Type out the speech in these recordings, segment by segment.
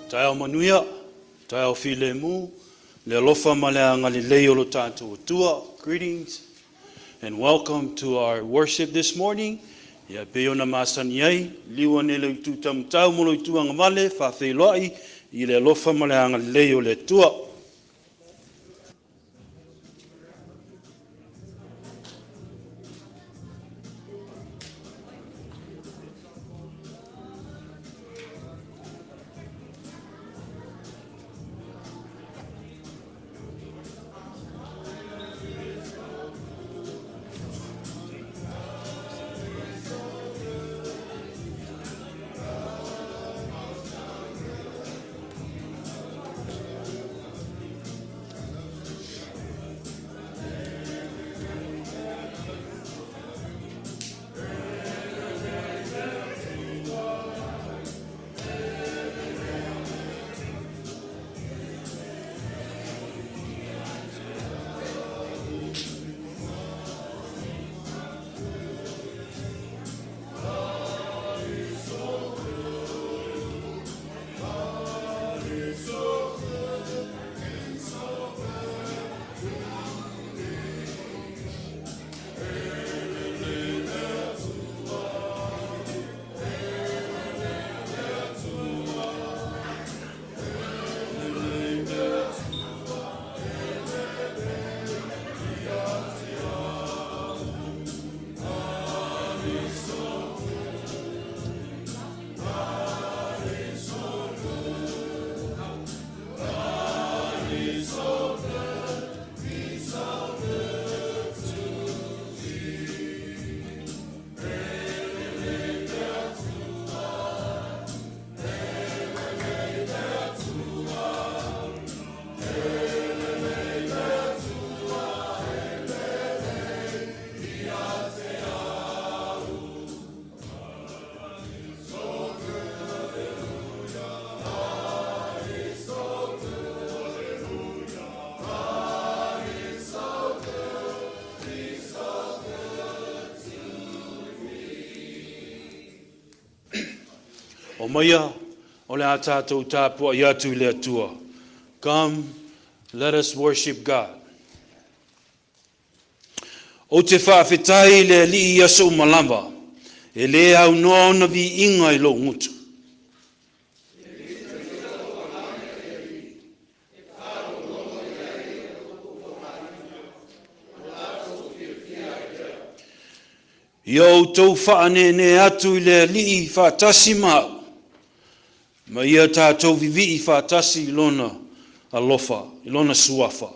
Taeao manuia, taeao filemu, le alofa ma le agalelei o lo tatou Atua. Greetings and welcome to our worship this morning. Ia pei ona masani ai, liu ane le itu taumatau mo lo itu agavale, faafeiloai i le alofa ma le agalelei o le Atua. Omaia, o le a tatou tapuai atu i le Atua. Come, let us worship God. Ou te faafetai i le Alii i aso uma lava, e le aunoa ona viiga i lou gutu. Ia outou faaneenee atu i le Alii faatasi ma au, ma ia tatou vivii faatasi i lona alofa, i lona suafa.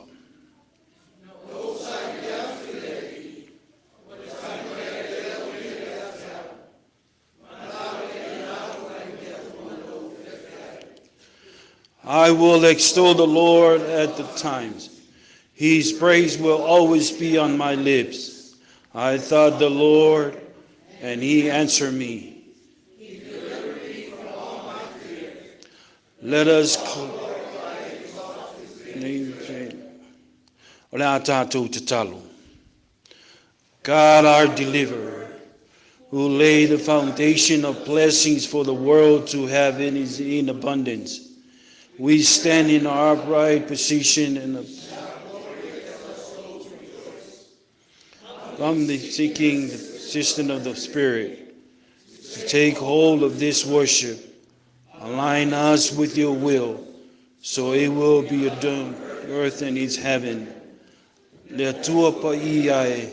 I will extol the Lord at the times. His praise will always be on my lips. I thought the Lord, and he answered me. He delivered me from all my fears. Let us O le a tatou tatalo. God our deliverer, who laid the foundation of blessings for the world to have in his in abundance. We stand in our upright position in the from the seeking the assistance of the Spirit to take hold of this worship. Align us with your will, so it will be adorned earth and its heaven. Le Atua paia e,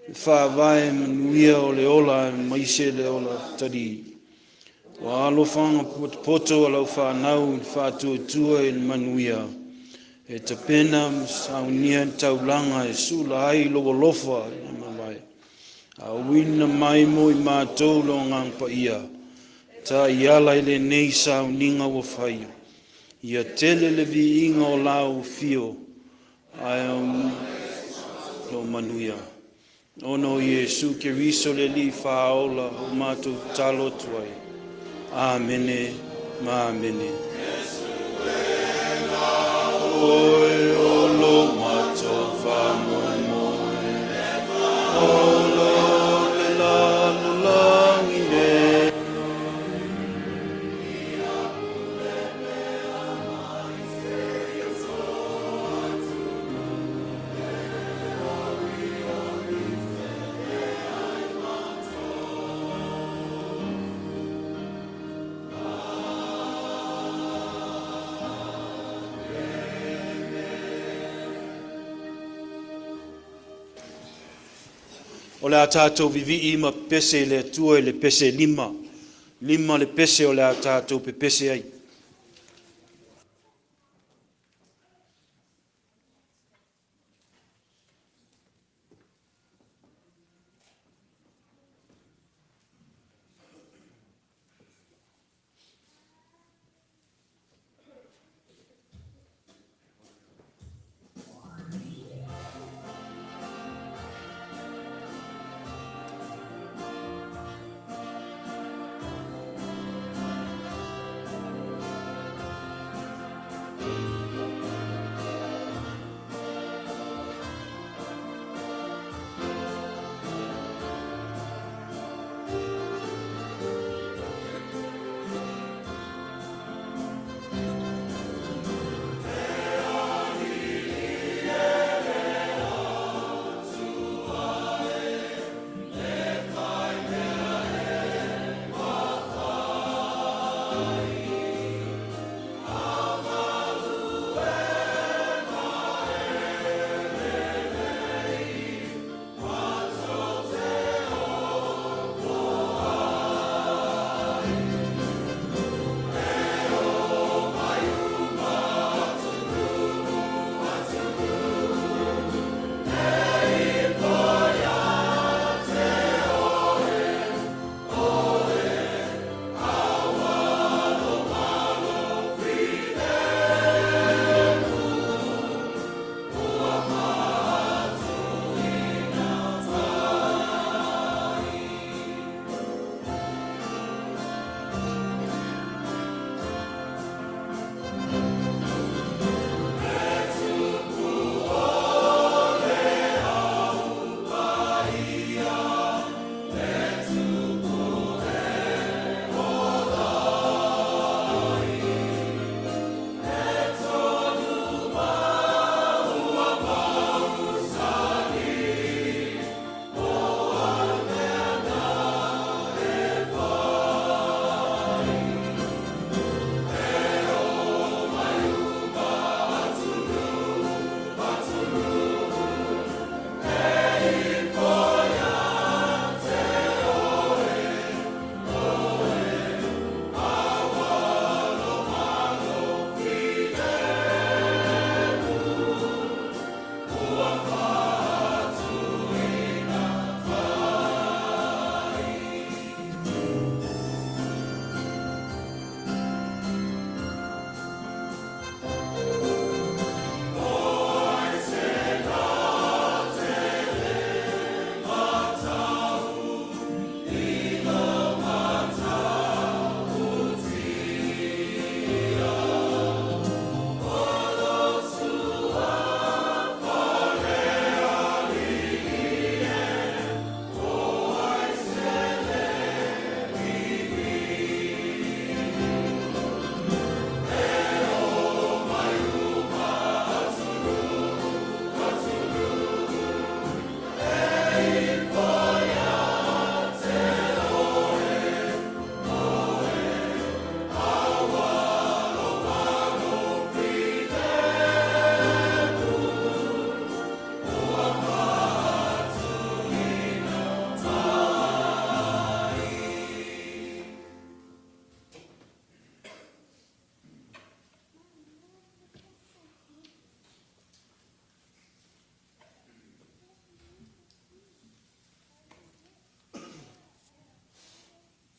le faavae manuia o le ola aemaise le ola talī. Ua alofaga potopoto a lau fanau i le faatuatua i le manuia. E tapena ma saunia le taulaga e sula ai lou alofa i le mavae. A uina mai mo i matou lo Agaga Paia, taiala i lenei sauniga ua faia. Ia tele le viiga o lau afio, ae o manuia. Ona o Iesu Keriso le Alii Faaola o matou tatalo atu ai. Amene ma amene. Oe o lo matou faamoemoe, o lo le lalolagi nei. O le a tatou vivii ma pepese i le Atua i le pese e lima. Lima le pese o le a tatou pepese ai.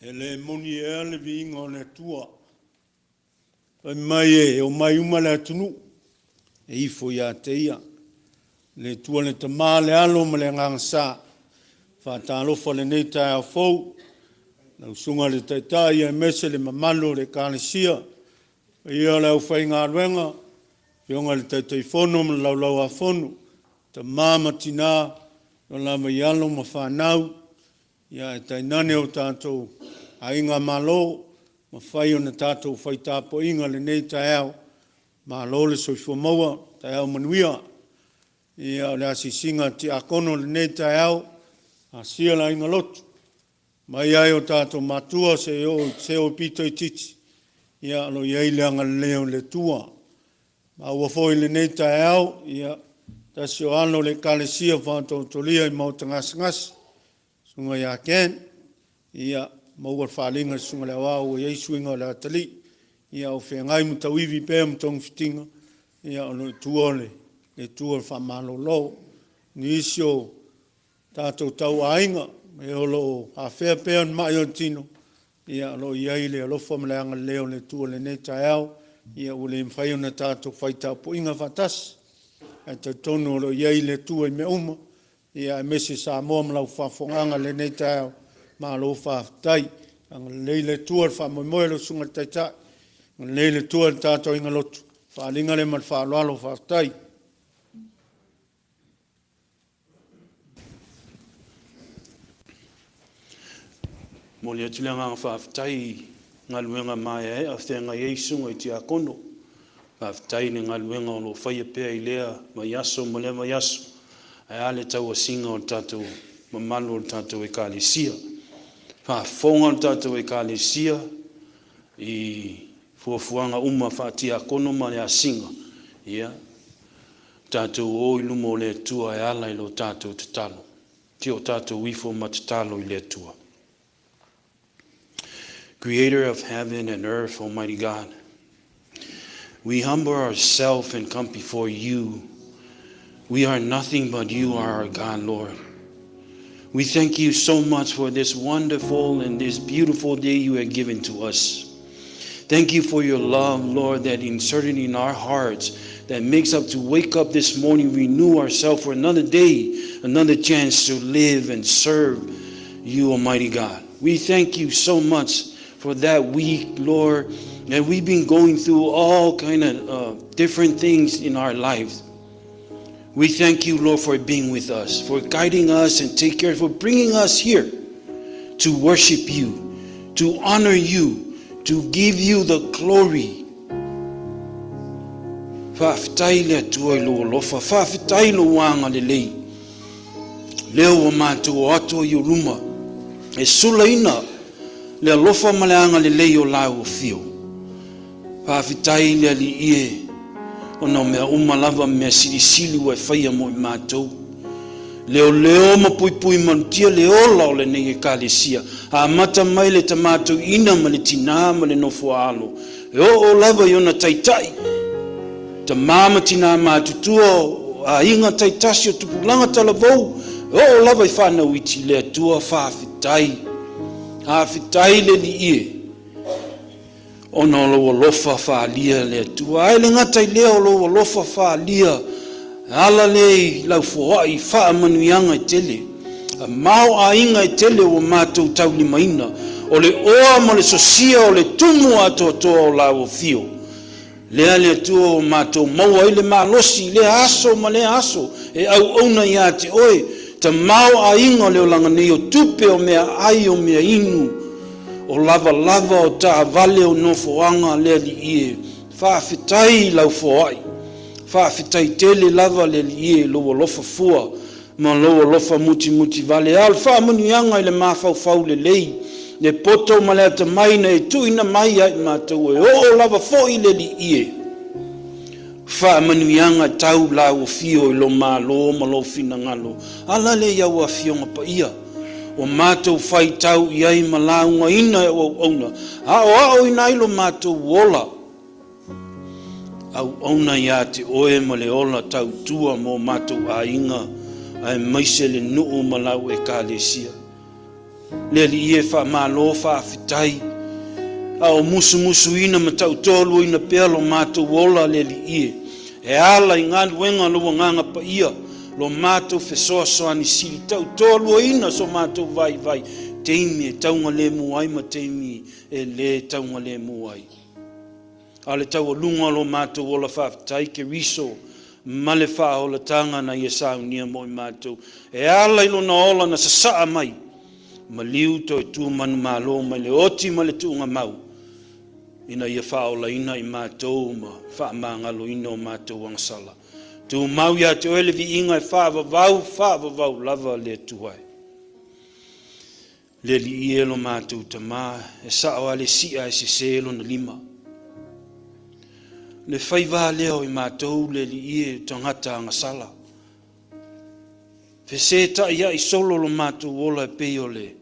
E le moni ea le viiga o le Atua? Fai mai e omai uma le atunuu e ifo ia te Ia, le Atua le Tama, le Alo ma le Agaga Sa. Faatalofa i lenei taeao fou, lau Susuga i le Taitai aemaise le mamalu o le Ekalesia, paia o le aufaigaluega, afioga i le Taitaifono ma le Laulau-a-Fono, tama ma tina, e oo lava i alo ma fanau, ae tainane o tatou aiga Malo ua mafai ona tatou fai tapuaiga i lenei taeao. Malo le soifua maua, taeao manuia. Ia, o le asiasiga a le Tiakono i lenei taeao, asia le aiga lotu mai lava i o tatou matua seia oo i se aupito itiiti, ia o lo o i ai le agalelei o le Atua. Maua foi i lenei taeao, ia, tasi o alo o le Ekalesia Faatoatolia i Maota Gasegase. Susuga ia Ken, ia, maua le faaaliga i le Susuga i le Aoao ua i ai suiga o le atalii, ia o feagai ma tauivi pea ma togafitiga, ia o lo o i tua o le Atua le faamalolo. Nisi o tatou tauaiga, e o lo o afea pea ni mai o le tino, ia o lo o i ai le alofa ma le agalelei o le Atua i lenei taeao, ia ua le mafai ona tatou fai tapuaiga faatasi, ae talitonu o lo o i ai le Atua i mea uma, ia aemaise Samoa ma lau faafofogaaga i lenei taeao, malo faafetai. Agalelei le Atua i le faamoemoe o lau Susuga i le Taitai, agalelei le Atua i le tatou aiga lotu. O le faaaliga lea ma le faaaloalo, faafetai. E momoli atu le agaga faafetai i galuega maeaea o feagai ai susuga i Tiakono. Faafetai i le galuega o lo o faia pea i lea vaiaso ma lea vaiaso, ae a le tauasiga o le tatou mamalu o le tatou Ekalesia. Faafofoga le tatou Ekalesia i fuafuaga uma faa-tiakono ma le asiga, ia, tatou o i luma o le Atua e ala i lo tatou tatalo. Ti o tatou ifo ma tatalo i le Atua. Creator of heaven and earth, Almighty God, we humble ourselves and come before you. We are nothing but you are our God, Lord. We thank you so much for this wonderful and this beautiful day you have given to us. Thank you for your love, Lord, that inserted in our hearts that makes us to wake up this morning, renew ourselves for another day, another chance to live and serve you, Almighty God. We thank you so much for that week, Lord, that we've been going through all kind of different things in our lives. We thank you, Lord, for being with us, for guiding us and take care, for bringing us here to worship you, to honor you, to give you the glory. Faafetai le Atua i lou alofa, faafetai lou agalelei. Lea ua matou o atu ai i ou luma e sulaina le alofa ma le agalelei o lau afio. Faafetai le Alii e, ona o mea uma lava mea silisili ua e faia mo i matou. Leoleo ma puipui malutia le ola o lenei Ekalesia, amata mai le tama toeaina ma le tinā ma le nofo a alo, e oo lava i ona taitai, tama ma tinā matutua o aiga taitasi o tupulaga talavou, e oo lava i fanau iti, le Atua faafetai. Faafetai le Alii e. Ona o lou alofa faaalia le Atua. Ae le gata i lea o lou alofa faaalia, e ala lea i lau foai i faamanuiaga e tele. A mao aiga e tele ua matou taulimaina, o le oa ma le sosia o le tumu atoatoa o lau afio. Lea le Atua ua matou maua ai le malosi i lea aso ma lea aso e auauna ia te Oe, tamaoaiga o le olaga nei, o tupe, o meaai, o meainu, o lavalava, o taavale, o nofoaga, le Alii e, faafetai i lau foai. Faafetai tele lava le Alii e i lou alofa fua Ma lou alofa mutimuti vale, a o le faamanuiaga i le mafaufau lelei, le poto ma le atamai na e tuuina mai ia i matou e oo lava foi le Alii e. Faamanuiaga tau lau afio i lo Malo ma lou finagalo, ala lea i au Afioga Paia, ua matou faitau i ai ma laugaina e au auauna, aoaoina ai lo matou ola. Auauna ia te oe ma le ola tautua mo matou aiga aemaise le nuu ma lau Ekalesia. Le Alii e faamalo faafetai a o musumusuina ma tautoaluaina pea lo matou ola le Alii e, e ala i galuega lou Agaga Paia lo matou fesoasoani sili tautoaluaina so matou vaivai taimi e taugalemu ai ma taimi e le taugalemu ai. A o le taualuga o lo matou ola faafetai Keriso ma le faaolataga na Ia saunia mo i matou, e ala i Lona ola na sasaa mai, maliu toe tu manumalo mai le oti ma le tuugamau, ina ia faaolaina i matou ma faamagaloina o matou agasala. Tumau ia te Oe le viiga e faavavau, faavavau lava le Atua e. Le Alii e lo matou Tama, e sao lava le si'a ae sese lona lima. Le faiva lea o i matou le Alii e, o tagata agasala. Fesetaiai solo lo matou ola e pei o le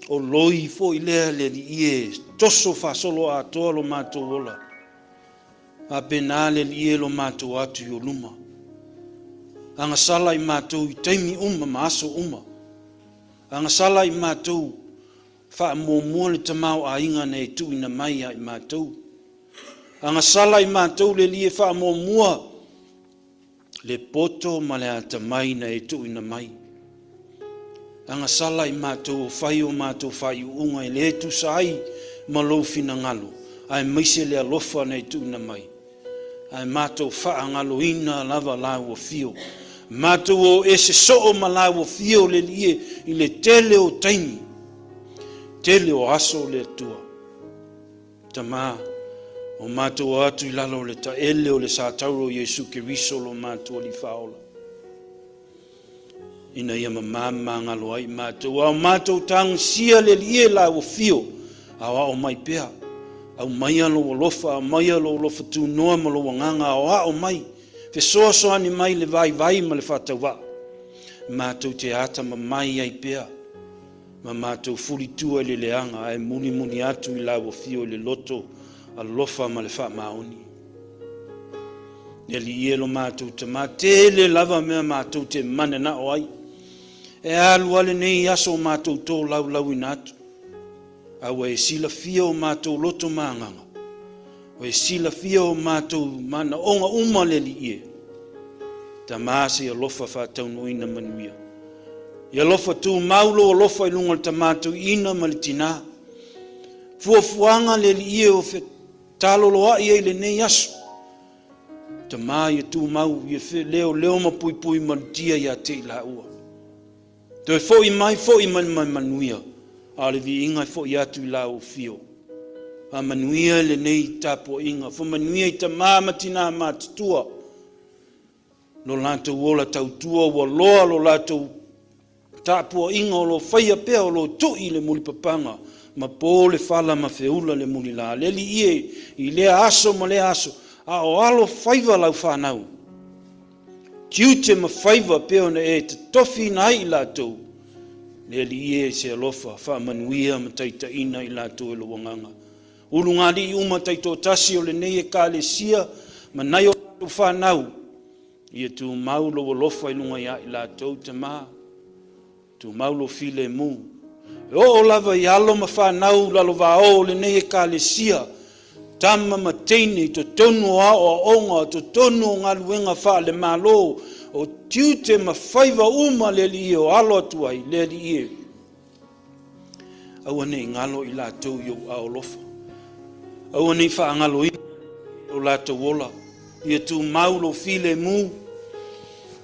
oloi foi lea le Alii e toso faasolo atoa lo matou ola. Faapena le Alii e lo matou atu i ou luma. Agasala i matou i taimi uma ma aso uma. Agasala i matou faamuamua le tamaoaiga na e tuuina mai ia i matou. Agasala i matou le Alii e faamuamua le poto ma le atamai na e tuuina mai. Agasala i matou o fai o matou faaiuuga e le tusa ai ma lou finagalo, aemaise le alofa na e tuuina mai. Ae matou faagaloina lava Lāu Afio. Matou o ese soo ma Lāu Afio le Alii e i le tele o taimi, tele o aso le Atua. Tama, o matou o atu i lalo o le taele o le satauro o Iesu Keriso lo matou Alii Faaola, ina ia mamamagalo ai matou, a o matou tagosia le Alii e la ua fio, aoao mai pea, aumaia lou alofa, aumaia lou alofa tunoa ma lou agaga, aoao mai, fesoasoani mai le vaivai ma le faatauvaa, matou te atamamai ai pea, ma matou fulitua i le leaga ae mulimuli atu i lau afio i le loto alofa ma le faamaoni. Le Alii e lo matou Tama, tele lava mea matou te mananao ai. E alu lava lenei aso o matou tolaulauina atu. A ua e silafia o matou loto ma agaga, ua e silafia o matou manaoga uma le Alii e. Tama se i alofa faataunuuina manuia. I alofa tumau lou alofa i luga o le tama toeaina ma le tina. Fuafuaga le Alii e o fetaloloai ai lenei aso. Tama ia tumau, ia leoleo ma puipui malutia ia te i laua. Toe foi mai foi mai ma manuia, a o le viiga e foi atu i la ou afio. Faamanuia lenei tapuaiga, faamanuia i tama ma tina matutua, lo latou ola tautua ua loa lo latou tapuaiga o lo faia pea o lo tui le mulipapaga ma po le fala ma feula le mulila. Le Alii e, i lea aso ma lea aso, a o alo faiva lau fanau. Tiute ma faiva pei ona e totofiina ai i latou, le Alii e se alofa, faamanuia ma taitaiina i latou e lou Agaga. Ulugalii uma taitoatasi o lenei Ekalesia ma nai o latou fanau, ia tumau lou alofa i luga ia i latou, Tama. Tumau lou filemu. E oo lava i alo ma fanau lalovaoa o lenei Ekalesia, tama ma teine i totonu o aoaoga, totonu o galuega faale-Malo, o tiute ma faiva uma le Alii e o alo atu ai, le Alii e. Aua ne i galo i latou i ou aao alofa. Aua ne i faagaloina lo latou ola. Ia tumau lou filemu,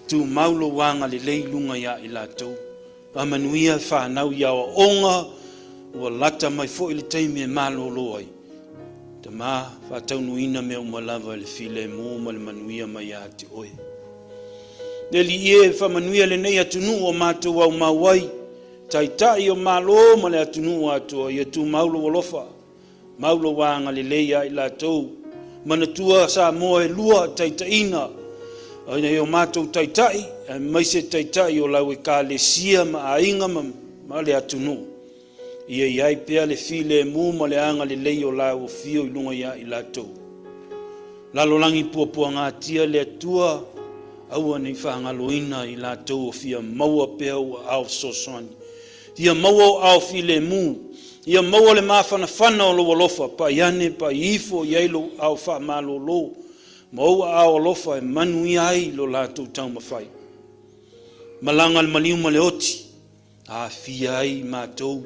tumau lou agalelei i luga ia i latou. Faamanuia fanau i aoaoga, ua lata mai foi le taimi e malolo ai. Tama, faataunuuina mea uma lava i le filemu ma le manuia mai ia te oe. Le Alii e, faamanuia lenei atunuu o matou aumau ai, Taitai o Malo ma le atunuu atoa, ia tumau lou alofa, mau lou agalelei ia i latou. Manatua Samoa e lua taitaiina, nai o matou taitai, aemaise taitai o lau Ekalesia ma aiga ma le atunuu. Ia i ai pea le filemu ma le agalelei o lau afio i luga ia i latou. Lalolagi puapuagatia le Atua, aua ne i faagaloina i latou o fia maua pea ou aao fesoasoani. Ia maua ou aao filemu, ia maua le mafanafana o lou alofa, pai ane, pai ifo i ai lou aao faamalolo, ma ou aao alofa e manuia ai lo latou taumafai. Malaga le maliu ma le oti, Aafia ai matou,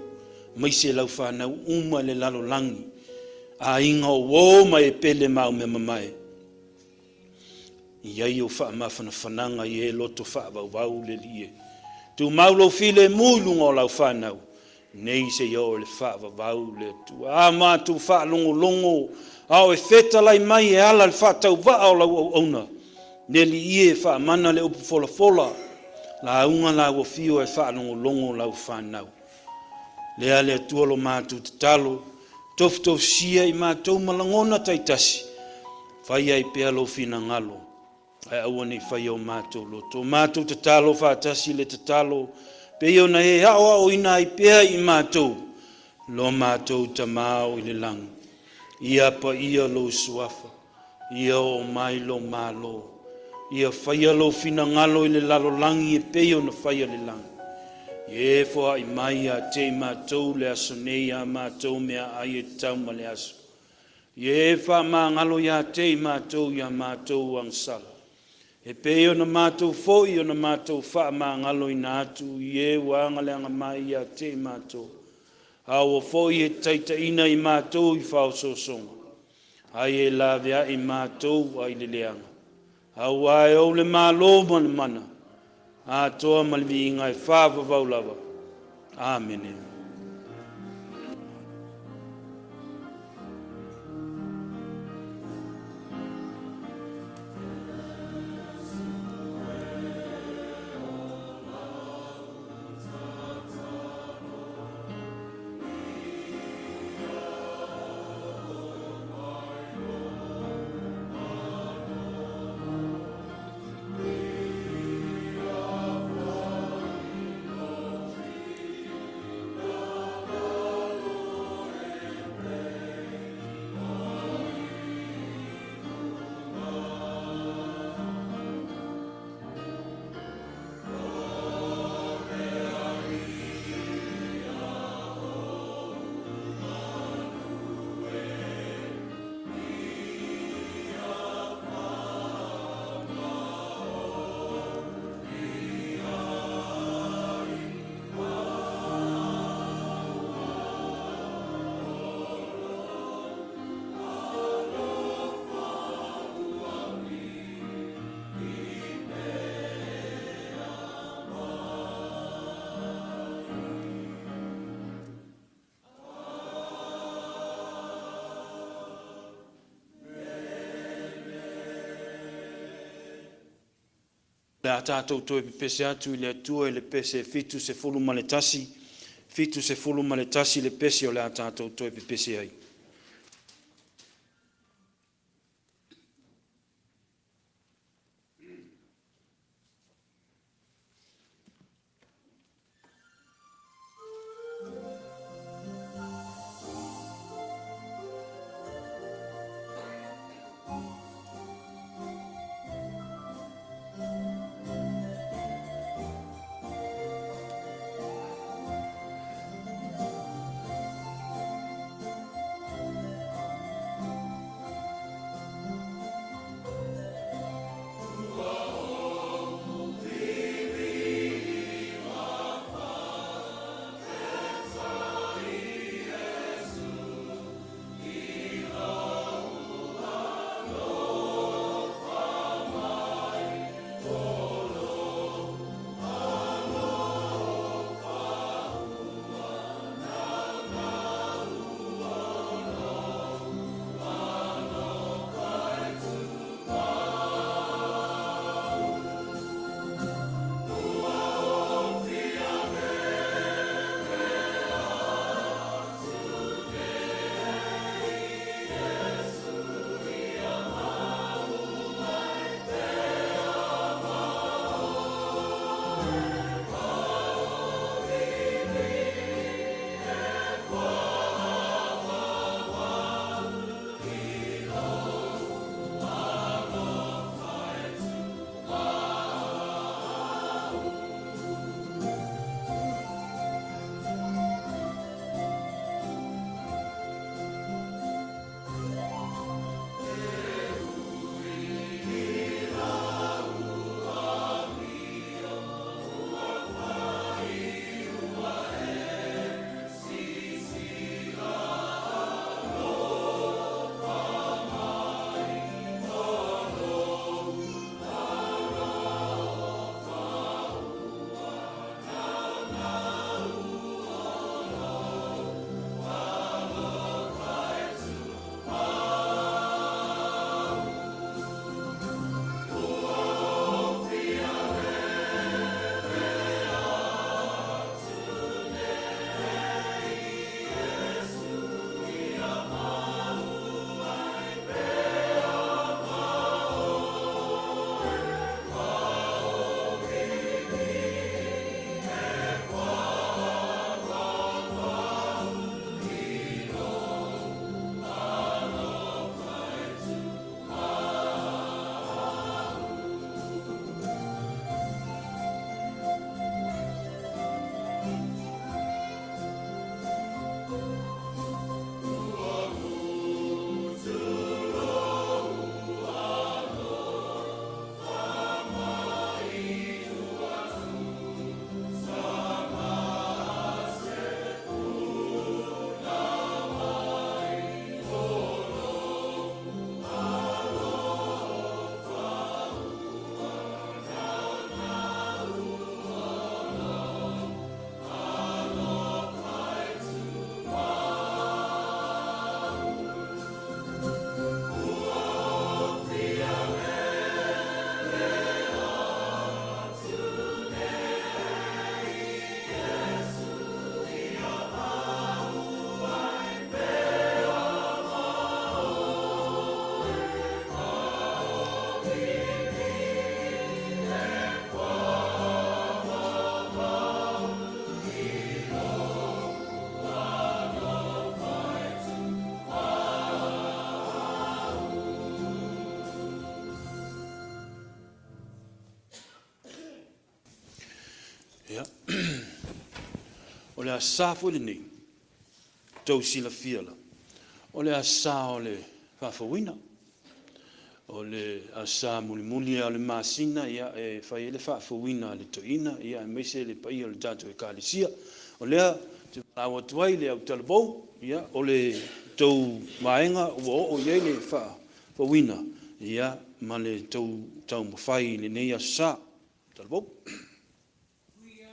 maise lau fanau uma i le lalolagi, aiga o uo ma e pele ma au mea mamae. I ai ou faamafanafanaga i e loto faavauvau le Alii e. Tumau lou filemu i luga o lau fanau, nei seia oo i le faavavau le Atua. A matou faalogologo a o e fetalai mai e ala i le faatauvaa o lau auauna, Le Alii e, faamana le upu folafola, lauga lau afio ae faalogologo lau fanau. Lea le Atua lo matou tatalo, tofutofusia i matou ma lagona taitasi, fai ai pea lou finagalo. Ae aua ne i faia o matou loto. O matou tatalo faatasi le tatalo, pei ona e aoaoina ai pea i matou, lo matou Tama o i le lagi. Ia paia lou suafa, ia oo mai lou malo, ia faia lou finagalo i le lalolagi e pei ona faia i le lagi. Ia e foai mai ia te i matou le aso nei a matou meaai e tatau ma le aso. Ia e faamagalo ia te i matou i a matou agasala, e pei ona matou foi ona matou faamagaloina atu i e ua agaleaga mai ia te i matou. Aua foi e te taitaiina i matou i faaosoosoga, ai e laveai matou ai le leaga. Auā e ou le Malo ma le mana, atoa ma le viiga e faavavau lava. Amene. O le a tatou toe pepese atu i le Atua i le pese 71, 71 le pese o le a tatou toe pepese ai. O le Aso Sa foi lenei, tou silafia lava, o le Aso Sa o le Faafouina. O le Aso Sa mulimuli lava o le masina e fai ai le faafouina a le toeaina aemaise le paia o le tatou Ekalesia. O lea ou te valaau atu ai i le autalavou, o le tou vaega ua oo i ai le faafouina ma le tou taumafai i lenei Aso Sa. Talavou. We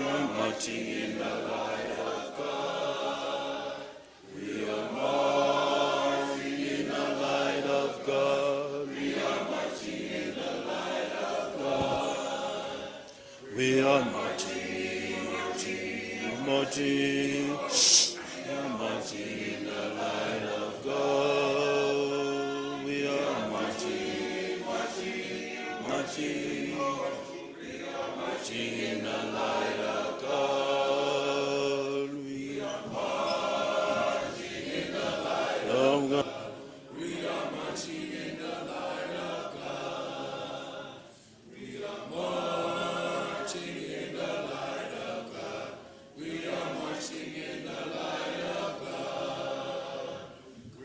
are marching in the light of God. We are marching in the light of God. We are marching in the light of God. We are marching, marching, marching. We are marching in the light of God. We are marching, marching, marching. Marching in the light of God. We are marching in the light of God. We are marching in the light of God. We are marching in the light of God. We are marching in the light of God.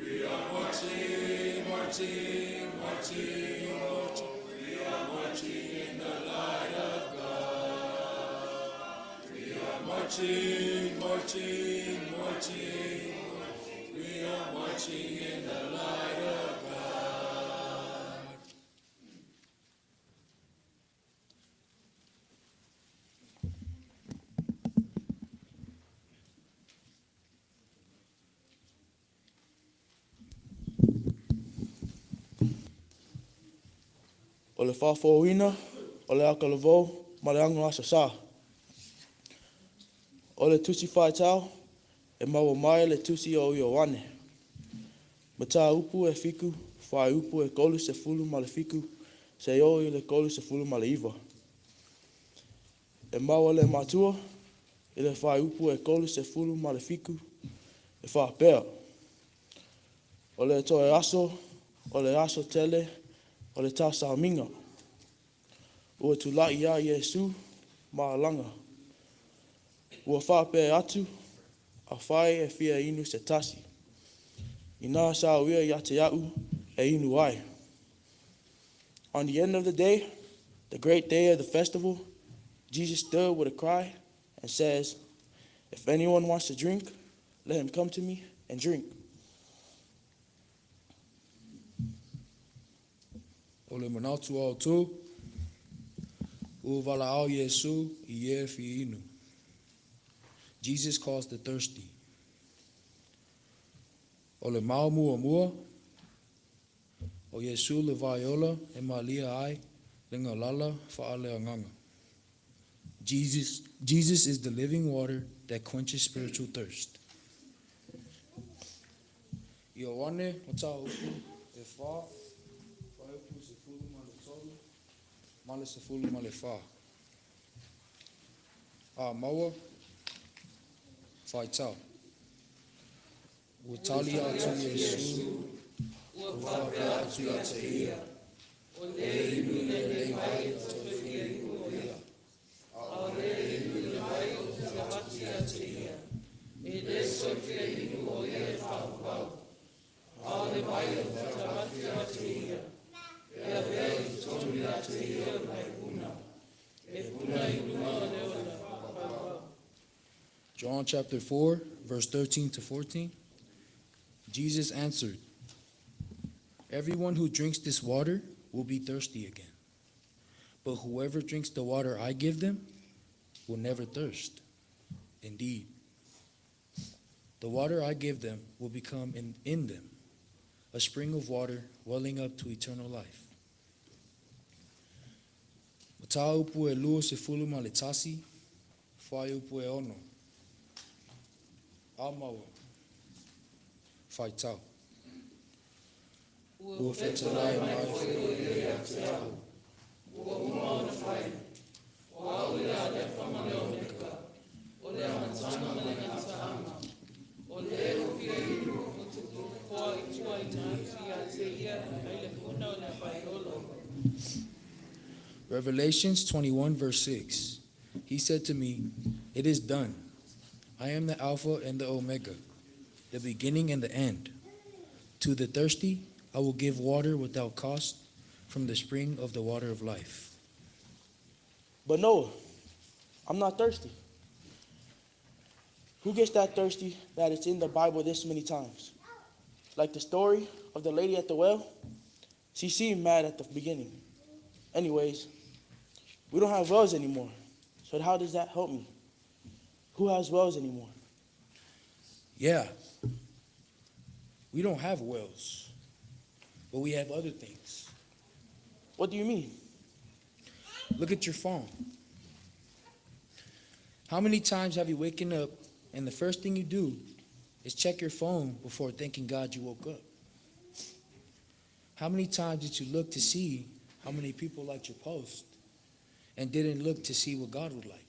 We are marching, marching, marching, marching. We are marching in the light of God. We are marching, marching, marching. We are marching in the light of God. O le faafouina o le autalavou ma le ago Aso Sa. O le tusi faitau e maua mai le tusi o Ioane. Mataupu e 7, fuaiupu e 37 seia oo i le 39. E maua le matua i le fuaiupu e 37 e faapea. O le toe aso, o le aso tele, o le tausamiga. Ua tulai ia Iesu ma alaga. Ua faapea atu, afai e fia inu se tasi. Ina sao ia ia te a'u e inu ai. On the end of the day, the great day of the festival, Jesus stood with a cry and says, "If anyone wants to drink, let him come to me and drink." O le manatu autū, ua valaau Iesu i e fia inu. Jesus calls the thirsty. O le mau muamua, o Iesu le vai ola e malia ai le galala faaleagaga. Jesus is the living water that quenches spiritual thirst. Ioane mataupu e 4, fuaiupu 13 ma le 14. A maua, faitau. Ua tali atu Iesu, ua faapea atu ia te ia, o le inu i lenei vai e toe fia inu o ia. A o le inu i le vai ou te avatu ia te ia, e le toe fia inu o ia e faavavau. A o le vai ou te avatu ia te ia, e avea i totonu ia te ia o vai puna. E puna i luga o le ola faavavau. John chapter 4, verse 13 to 14. Jesus answered, "Everyone who drinks this water will be thirsty again. But whoever drinks the water I give them will never thirst. Indeed, the water I give them will become in them a spring of water welling up to eternal life." Mataupu e 21, fuaiupu e 6. A maua. Faitau. Ua fetalai mai foi o ia ia te a'u. Ua uma ona fai. O au ia Alefa ma le Omeka, o le amataga ma le gataaga. O le ua fia inu ou te foaituaina atu ia te ia mai le puna o le vai ola. Revelations 21, verse 6. He said to me, It is done. I am the Alpha and the Omega, the beginning and the end. To the thirsty, I will give water without cost from the spring of the water of life. But Noah, I'm not thirsty. Who gets that thirsty that it's in the Bible this many times? Like the story of the lady at the well? She seemed mad at the beginning. Anyways, we don't have wells anymore. So how does that help me? Who has wells anymore? Yeah, we don't have wells, but we have other things. What do you mean? Look at your phone. How many times have you waken up and the first thing you do is check your phone before thanking God you woke up? How many times did you look to see how many people liked your post and didn't look to see what God would like?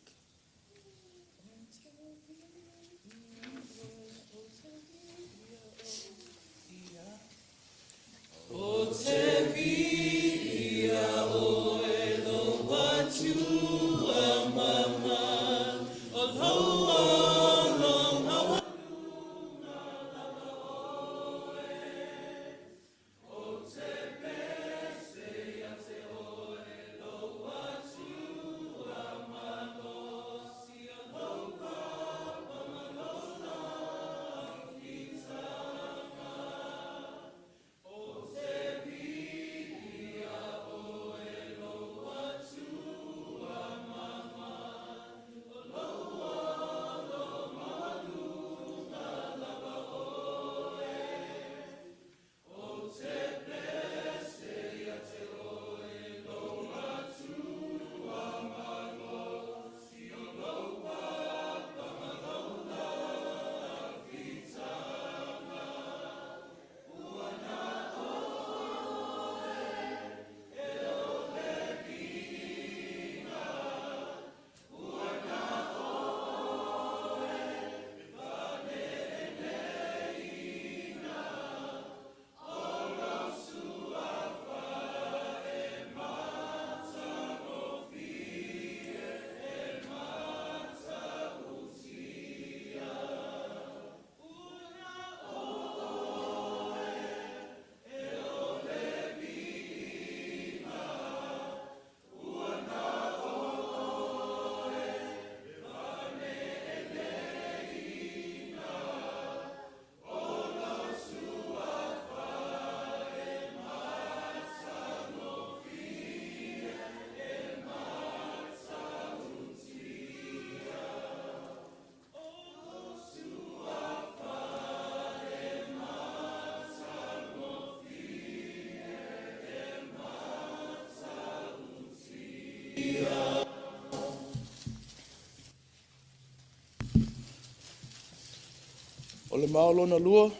O le mao lona lua,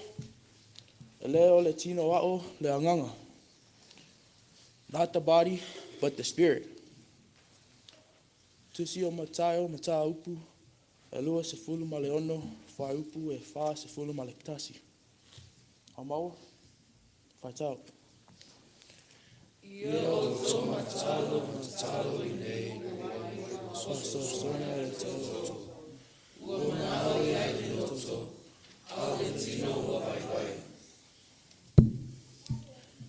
e le o le tino a'o le agaga. Not the body, but the spirit. Tusi o Mataio mataupu e 26 fuaiupu e 41. Aumaua, faitau. Ia outou matalo ma tatalo i nei soasoasoga e tau atu. Ua manao i ai le loto, a o le tino ua waiwai.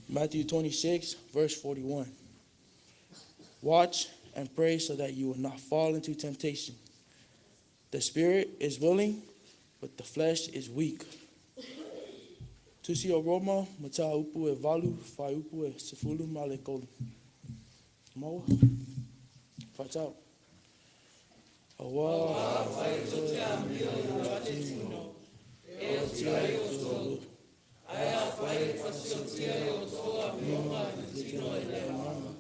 Matthew 26, verse 41. Watch and pray so that you will not fall into temptation. The spirit is willing, but the flesh is weak. Tusi o Roma, mataupu e 8, fuaiupu e 13. Maua? Faitau. Auā afai e toe amio i o tino, e oti ai o tolu, ae afai e faasiotia e outou amioga i le tino e le agaga,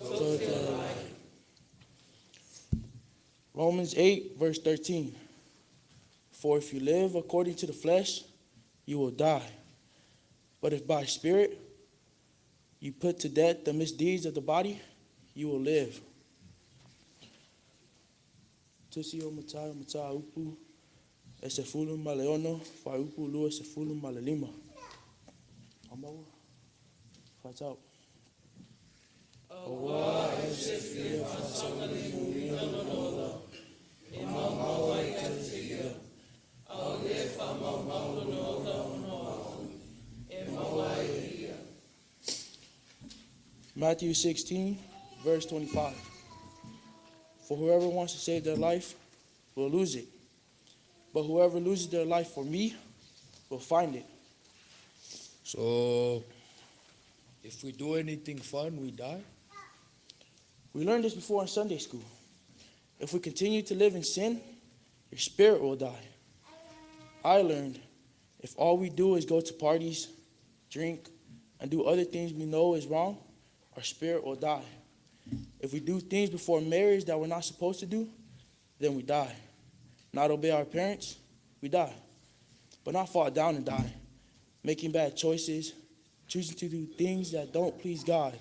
toe te ai. Romans 8, verse 13. For if you live according to the flesh, you will die. But if by spirit you put to death the misdeeds of the body, you will live. Tusi o Mataio mataupu e 16, fuaiupu 25. Aumaua, faitau. Auā e Matthew 16, verse 25. For whoever wants to save their life will lose it. But whoever loses their life for me will find it. So, if we do anything fun, we die? We learned this before in Sunday school. If we continue to live in sin, your spirit will die. I learned if all we do is go to parties, drink, and do other things we know is wrong, our spirit will die. If we do things before marriage that we're not supposed to do, then we die. Not obey our parents, we die. But not fall down and die. Making bad choices, choosing to do things that don't please God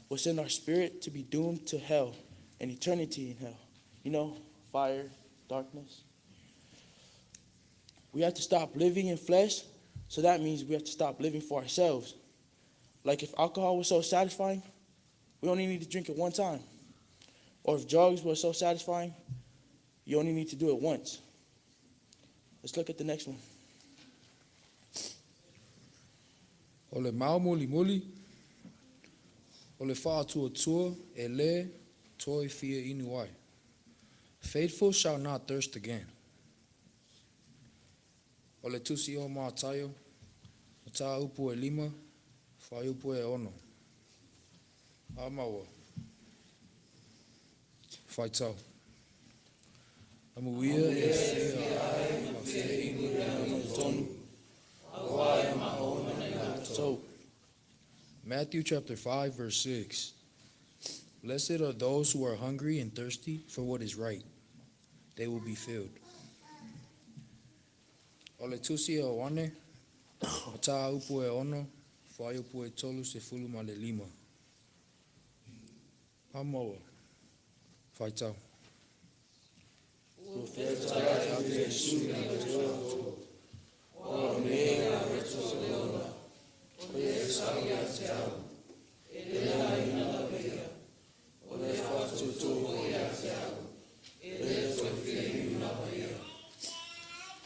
will send our spirit to be doomed to hell and eternity in hell. You know, fire, darkness. We have to stop living in flesh, so that means we have to stop living for ourselves. Like if alcohol was so satisfying, we only need to drink it one time. Or if drugs were so satisfying, you only need to do it once. Let's look at the next one. O le mau muli muli, o le whaatuatua e le toi fia inu ai. Faithful shall not thirst again. O le tusi o Mātaio, o tā upu e lima, whai upu e ono. A maua. Whai tau. Amuia e whia ai ma whia inu e ana tonu. So, Matthew chapter 5 verse 6. Blessed are those who are hungry and thirsty for what is right. They will be filled. O le tusi o wane, o tā upu e ono, whai upu e tolu se fulu ma le lima. Hamoa, whai tau.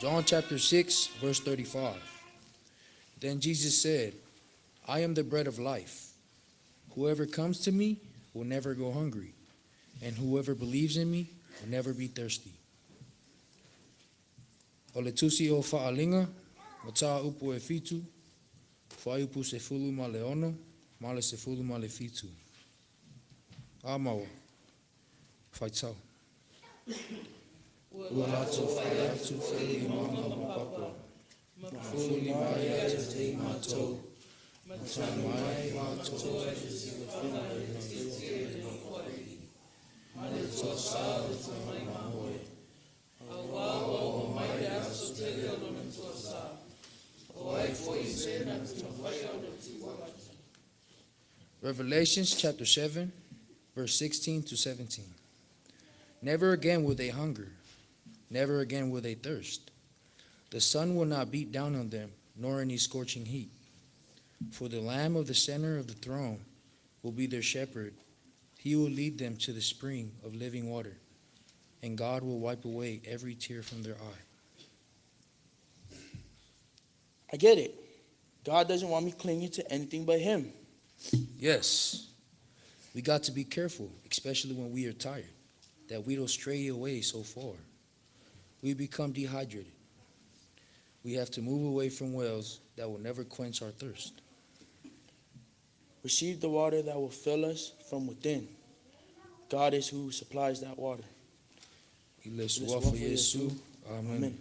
John chapter 6, verse 35. Then Jesus said, I am the bread of life. Whoever comes to me will never go hungry, and whoever believes in me will never be thirsty. O le tusi o whaalinga, o tā upu e fitu, whai upu se fulu ma le ono, ma le se fulu ma le fitu. A maua, whai tau. Ua lato whai atu whai mama ma papa. Mafuli mai atu te mātou. Matai mai mātou e Revelations chapter 7, verse 16 to 17. Never again will they hunger, never again will they thirst. The sun will not beat down on them, nor any scorching heat. For the Lamb of the center of the throne will be their shepherd. He will lead them to the spring of living water, and God will wipe away every tear from their eye. I get it. God doesn't want me clinging to anything but Him. Yes, we got to be careful, especially when we are tired, that we don't stray away so far. We become dehydrated. We have to move away from wells that will never quench our thirst. Receive the water that will fill us from within. God is who supplies that water. Ile suafa Yesu. Amen. Amen.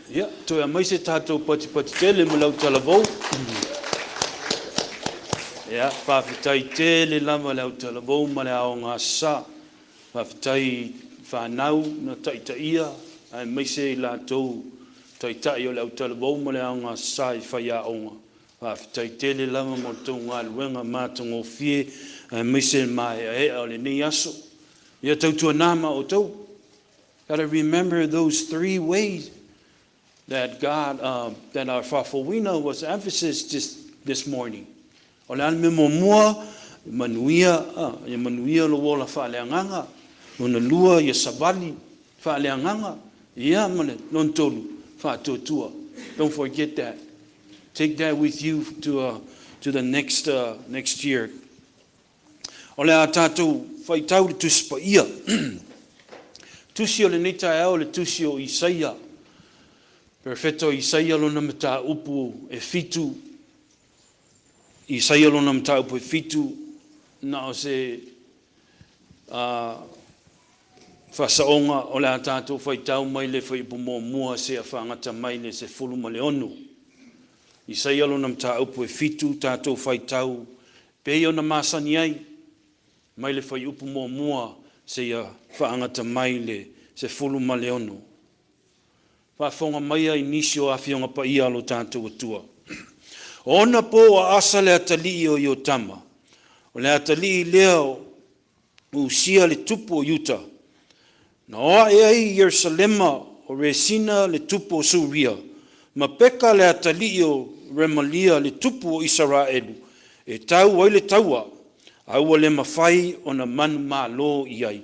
Ia, toe aumai se tatou patipati tele mo le autalavou. Ia, faafetai tele lava le autalavou ma le aoga Aso Sa. Faafetai i fanau na taitaia aemaise i latou taitai o le autalavou ma le aoga Aso Sa i faiaoga. Faafetai tele lava mo le tou galuega matagofie aemaise le maeaea o lenei aso. Ia tautuana ma outou. Gotta remember those three ways that God, that our Faafouina was emphasis this morning. O le a le mea muamua? Manuia, ia manuia lou ola faaleagaga. Lona lua, ia savali faaleagaga. Ia ma le lona tolu, faatuatua. Don't forget that. Take that with you to the next year. O le a tatou faitau le Tusi Paia. Tusi o lenei taeao o le Tusi o Isaia. Perofeta o Isaia lona mataupu e 7. Isaia lona mataupu e 7, na o se faasaoga o le a tatou faitau mai le fuaiupu muamua seia faagata mai le 16. Isaia lona mataupu e 7, tatou faitau pei ona masani ai, mai le fuaiupu muamua seia faagata mai le 16. Faafofoga maia i nisi o Afioga Paia a lo tatou Atua. O ona po a Asa le atalii o Iotama, o le atalii lea o Usia le tupu o Iuta, na o ae ai i Ierusalema o Resina le tupu o Suria, ma Peka le atalii o Remalia le tupu o Isaraelu, e tau ai le taua, a ua le mafai ona manumalo i ai.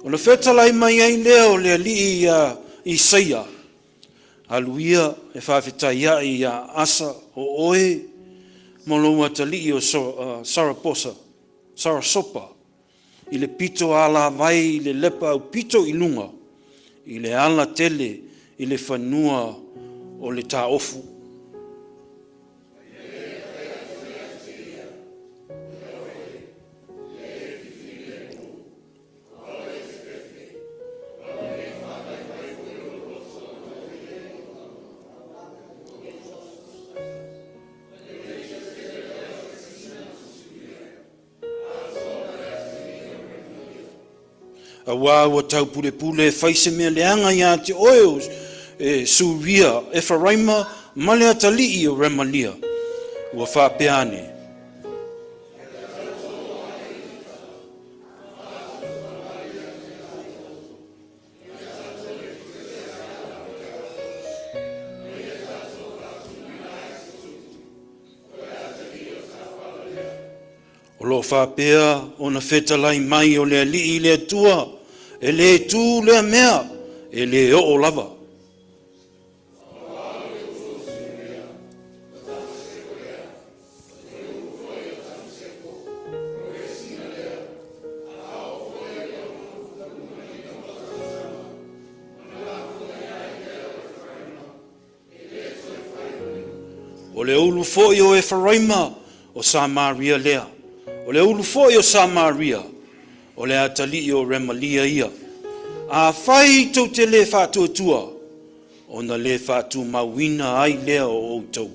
Ona fetalai mai ai lea o le Alii iā Isaia, Alu ia e faafetai ae iā Asa o oe ma lou atalii o Saraposa, Sarasopa, i le pito alavai i le lepa aupito i luga, i le ala tele i le fanua o le taofu. Auā ua taupulepule e fai se mea leaga ia te oe e Suria, Efaraima ma le atalii o Remalia, ua faapea ane. O lo o faapea ona fetalai mai o le Alii le Atua, e le tu lea mea, e le oo lava. O le ulu foi o Eferaima, o Samaria lea. O le ulu foi o Samaria, o le atalii o Remalia ia. Afai tou te le faatuatua, ona le faatumauina ai lea o outou.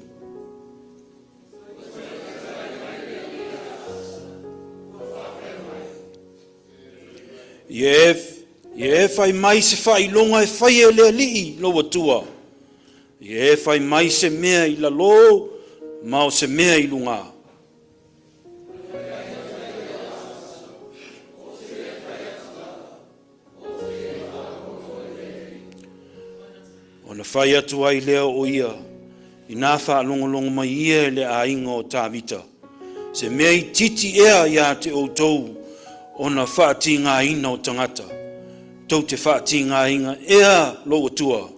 Ia e fai mai se faailoga e faia e le Alii lou Atua. Ia e fai mai se mea i lalō ma o se mea i lugā. Ona fai atu ai lea o ia, inā faalogologo mai ia e le aiga o Tavita, se mea itiiti ea ia te outou ona faatigaina o tagata, tou te faatigaina ea lou Atua?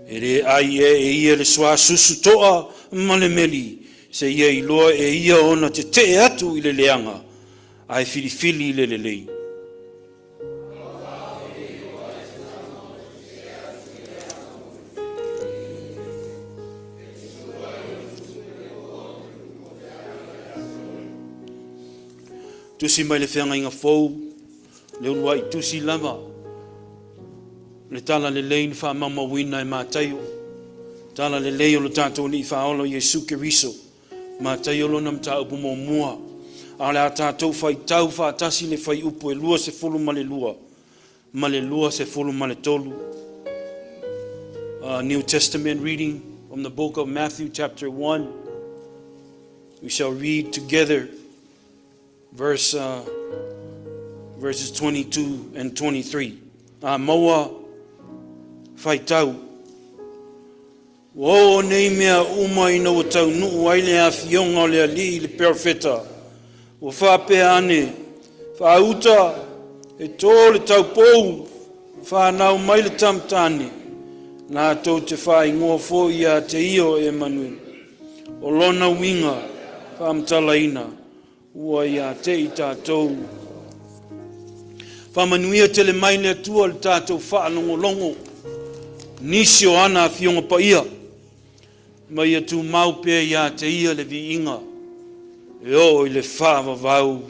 E le ai ea e ia le suasusu toa ma le meli, seia iloa e ia ona tetee atu i le leaga, ae filifili i le lelei. Tusi mai le Feagaiga Fou, le uluai tusi lava, le tala lelei na faamaumauina e Mataio, tala lelei o lo tatou Alii Faaola Iesu Keriso, Mataio lona mataupu muamua, a o le a tatou faitau faatasi le fuaiupu e 22 ma le 23. New Testament reading from the book of Matthew chapter 1. We shall read together verse, verses 22 and 23. A maua faitau. Ua oo nei mea uma ina ua taunuu ai le afioga o le Alii i le Perofeta, ua faapea ane, Faauta, e tō le taupou, whanau mai le tama tāne, latou te faaigoa foi ia te ia o Emanuele. O lona uiga, faamatalaina, ua ia te i tatou. Faamanuia tele mai le Atua i le tatou faalogologo, nisi o ana afioga paia, ma ia tumau pea ia te ia le viiga e oo i le faavavau,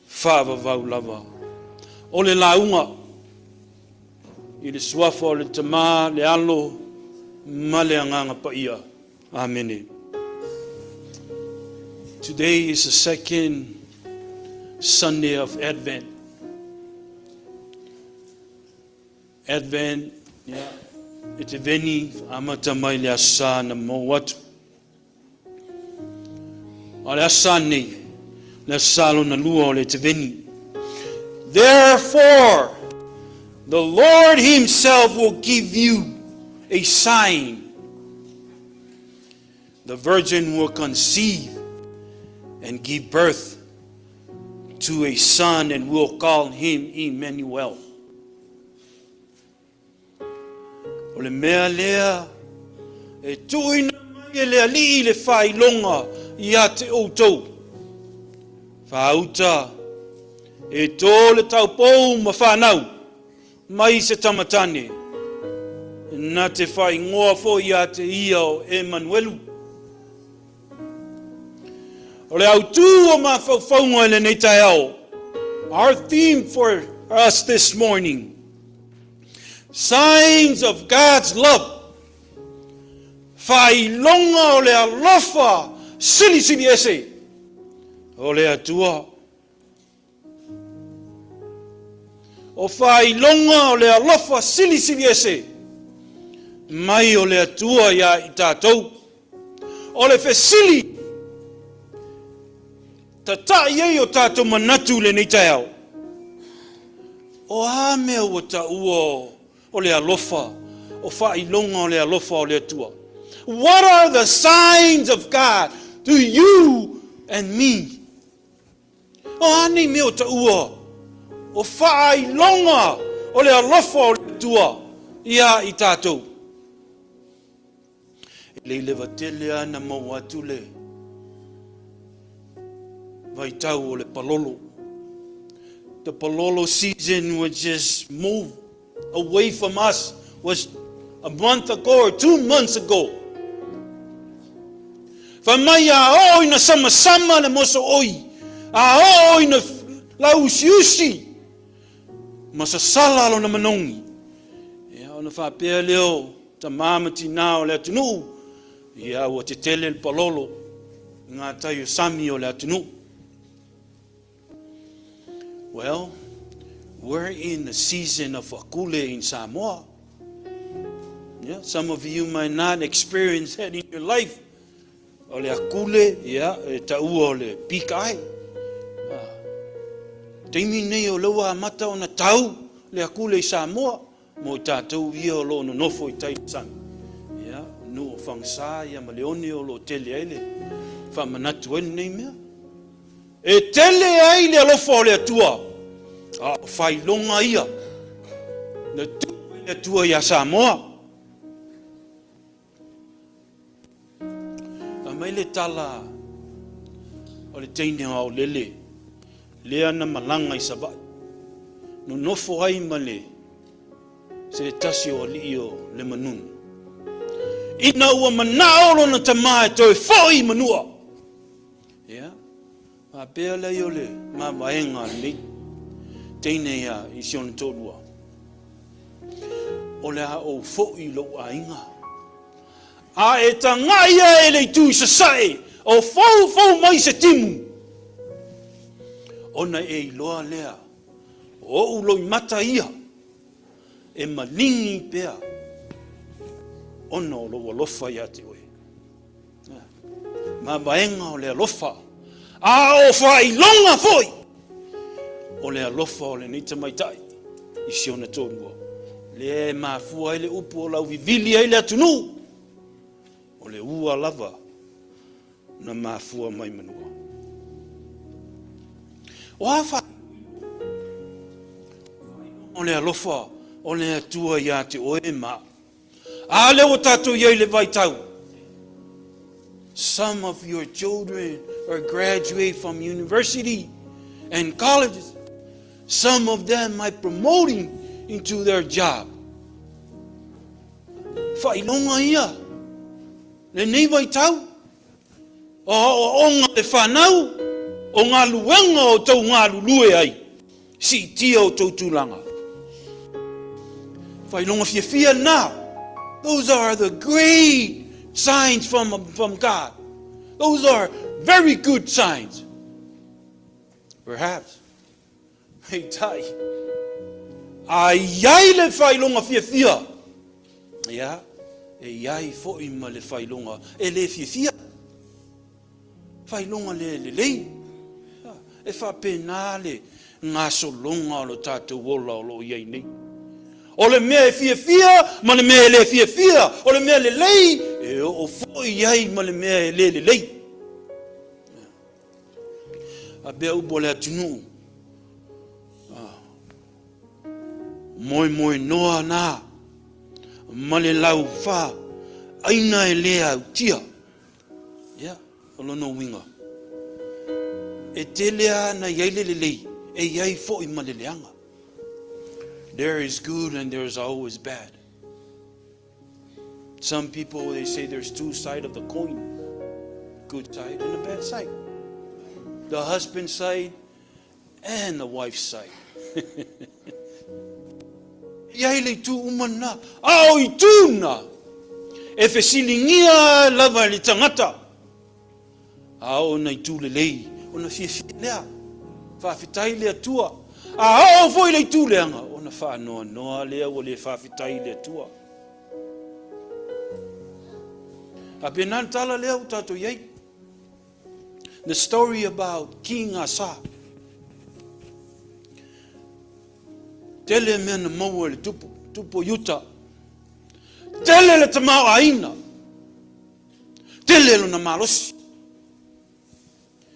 faavavau lava. O le lauga i le suafa o le Tama, le Alo ma le Agaga Paia. Amene. Today is the second Sunday of Advent. Advent, yeah, Eteveni amata mai le Aso Sa na mou atu. A o le Aso Sa nei, le Aso Sa lona lua o le Eteveni. Therefore, the Lord himself will give you a sign. The virgin will conceive and give birth to a son and will call him Emmanuel. O le mea lea e tuuina mai e le Alii le faailoga ia te outou. Faauta e tō le taupou ma whanau mai se tama tane, na te whaingoa foi ia te ia o Emanuelu. O le autū o mafaufauga i lenei taeao, our theme for us this morning, signs of God's love, faailoga o le alofa silisili ese o le Atua. O faailoga o le alofa silisili ese mai o le Atua iā i tatou. O le fesili tatai ai o tatou manatu i lenei taeao, o a mea ua taua o le alofa, o faailoga o le alofa o le Atua? What are the signs of God to you and me? O a nei mea o taua o faailoga o le alofa o le Atua iā i tatou? E le i leva tele lava na maua atu le vaitau o le palolo. The palolo season was just moved away from us was a month ago or 2 months ago. Fai mai a oo ina samasama le mosooi, a oo ina lauusiusi ma sasala lona manogi. Ia, ona faapea lea o tamā ma tinā o le atunuu, ia ua tetele le palolo i ngā tai o sami o le atunuu. Well, we're in the season of akule in Samoa. Yeah, some of you might not experience that in your life. O le akule, ia, e taua o le pika ai. Ah. Taimi nei o lea ua amata ona tau le akule i Samoa mo i tatou ia o lo o nonofo i tai sami. Ia, nuu o Fagasā ia ma Leone o lo o tele ai le faamanatu ai lenei mea. E tele ai le alofa o le Atua, a o faailoga ia na tuu ai le Atua iā Samoa. Mai le tala o le teine o Aolele lea na malaga i Savaii, nonofo ai ma le se tasi o alii o le Manunu. Ina ua manao lona tama e toe foi i Manua, ia, faapea lea o le mavaega a lenei teine ia i si ona toalua, o le a ou foi i lou aiga. A e tagai ae i le itu i sasae, o foufou mai se timu, ona e iloa lea o ou loimata ia e maligi pea ona o lou alofa ia te oe. Mavaega o le alofa, a o faailoga foi o le alofa o lenei tamaitai i si ona toalua, lea e mafua ai le upu o lauvivili ai le atunuu, o le ua lava na mafua mai manua. O a faailoga o le alofa o le Atua ia te oe ma au? A lea ua tatou i ai i le vaitau. Some of your children are graduate from university and colleges. Some of them are promoting into their job. Faailoga ia lenei vaitau. O aoaoga a le fanau, o galuega o tou galulue ai, siitia o tou tulaga. Faailoga fiafia lena. Those are the great signs from God. Those are very good signs. Perhaps, peitai, a i ai le faailoga fiafia, ia, e i ai foi ma le faailoga e le fiafia. Faailoga le lelei. E faapena le gasologa o lo tatou ola o lo o i ai nei. O le mea e fiafia ma le mea e le fiafia, o le mea lelei e oo foi i ai ma le mea e le lelei. Faapea upu a le atunuu, moemoenoa na ma le laufa aina e le autia. Ia, o lona uiga, e tele lava na i ai le lelei, e i ai foi ma le leaga. There is good and there is always bad. Some people, they say there's two sides of the coin, good side and a bad side. The husband side and the wife side. I ai le itu uma lena, a o itu na, e fesiligia lava e le tagata, a o na itu lelei, ona fiafia lea, faafetai le Atua. A oo foi le itu leaga, ona faanoanoa lea ua le faafetai le Atua. Faapena le tala lea ua tatou i ai. The story about King Asa. Tele mea na maua e le tupu, tupu o Iuta. Tele le tamaoaiga. Tele lona malosi.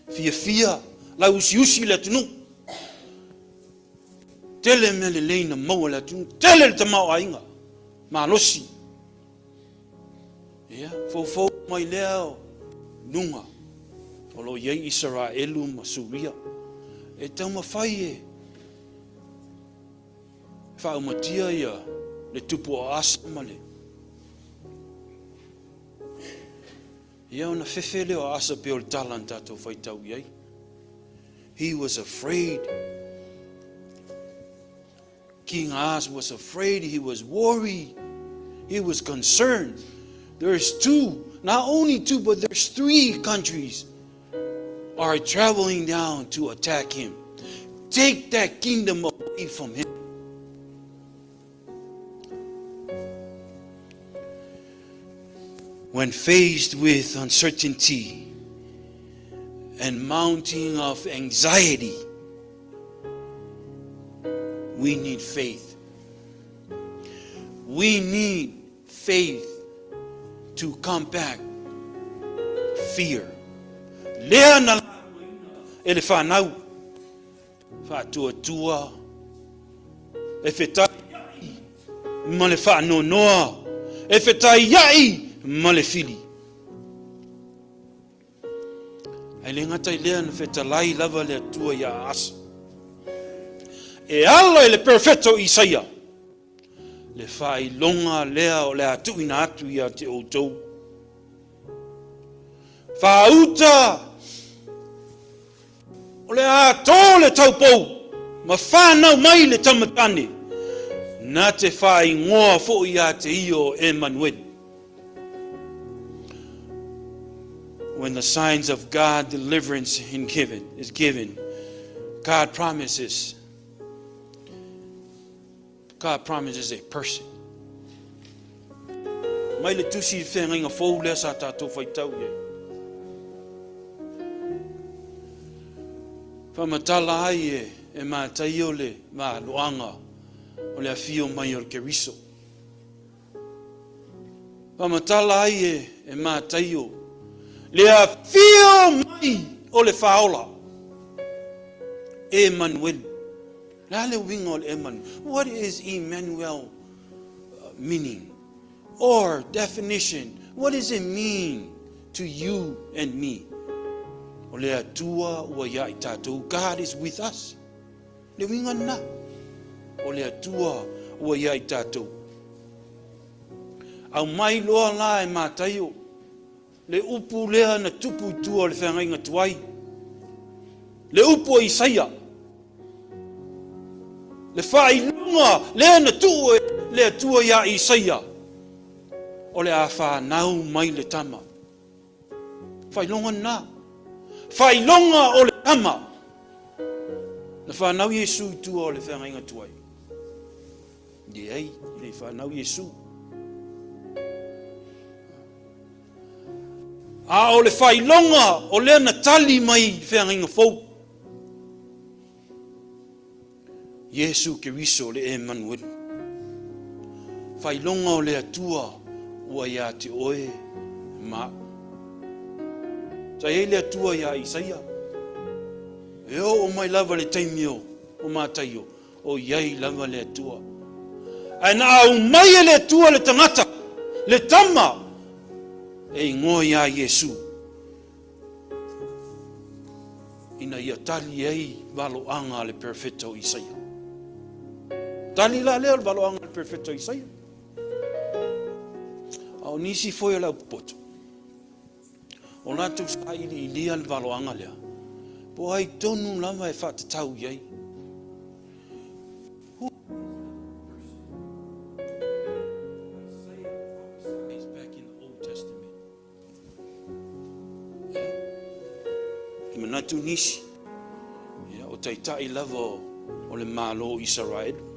Fiafia lauusiusi le atunuu. Tele mea lelei na maua e le atunuu. Tele le tamaoaiga. Malosi. Ia, foufou mai lea o luga o lo o i ai Isaraelu ma Suria e taumafai e faaumatia ia le tupu o Asa ma le Ia ona fefe lea o Asa pei o le tala na tatou faitau i ai. He was afraid. King Asa was afraid, he was worried, he was concerned. There's two, not only two, but there's three countries are traveling down to attack him. Take that kingdom away from him. When faced with uncertainty and mounting of anxiety, we need faith. We need faith to combat fear. Lea na e le whanau, faatuatua, e fetaia'i ma le faanoanoa, e fetaia'i ma le fili. Ae le gata i lea na fetalai lava le Atua ia Asa. E ala i le perofeta o Isaia, le faailoga lea o le a tuuina atu ia te outou. Faauta o le a tō le taupou ma whānau mai le tamatane, na te whaingoa foi ia te ia o Emanuele. When the signs of God deliverance in given, is given, God promises God promises a person. Mai le tusi i whengainga fou lea sa tātou whaitau i ai. Whamatala ai e, e mātai o le māloanga o le awhio mai o le Keriso. Whamatala ai e, e Mataio le afio mai o le Faaola, Emanuelu. Le a le uiga o le Emanuel? What is Emmanuel uh, meaning or definition? What does it mean to you and me? O le Atua ua ia i tātou. God is with us. Le uiga lena, o le Atua ua ia i tatou. Aumai loa la e Mataio le upu lea na tupu i tua o le feagaiga tuai, le upu a Isaia, le faailoga lea na tuu e le Atua iā Isaia, o le a fanau mai le tama. Faailoga lena. Faailoga o le tama. Na whanau Iesu i tua o le whangainga tuai. Leai, e le whanau Iesu. A o le faailoga o lea na tali mai i feagaiga fou. Iesu Keriso le Emanuelu. Faailoga o le Atua ua iā te oe ma au. Sa i ai le Atua iā Isaia. E oo mai lava le taimi o Mataio, o i ai lava le Atua. Ae na aumai e le Atua le tagata, le tama, e ingoa iā Iesu. Ina ia tali ai valoaga a le perofeta o Isaia. Tali la lea o le valoaga a le perofeta o Isaia. A o nisi foi o le au popoto, o latou sailiilia le valoaga lea, po ai tonu lava e faatatau i ai. Who is that person? Isaiah prophesies back in the Old Testament. E manatu nisi, ia, o taitai lava o, o le Malo o Isaraelu.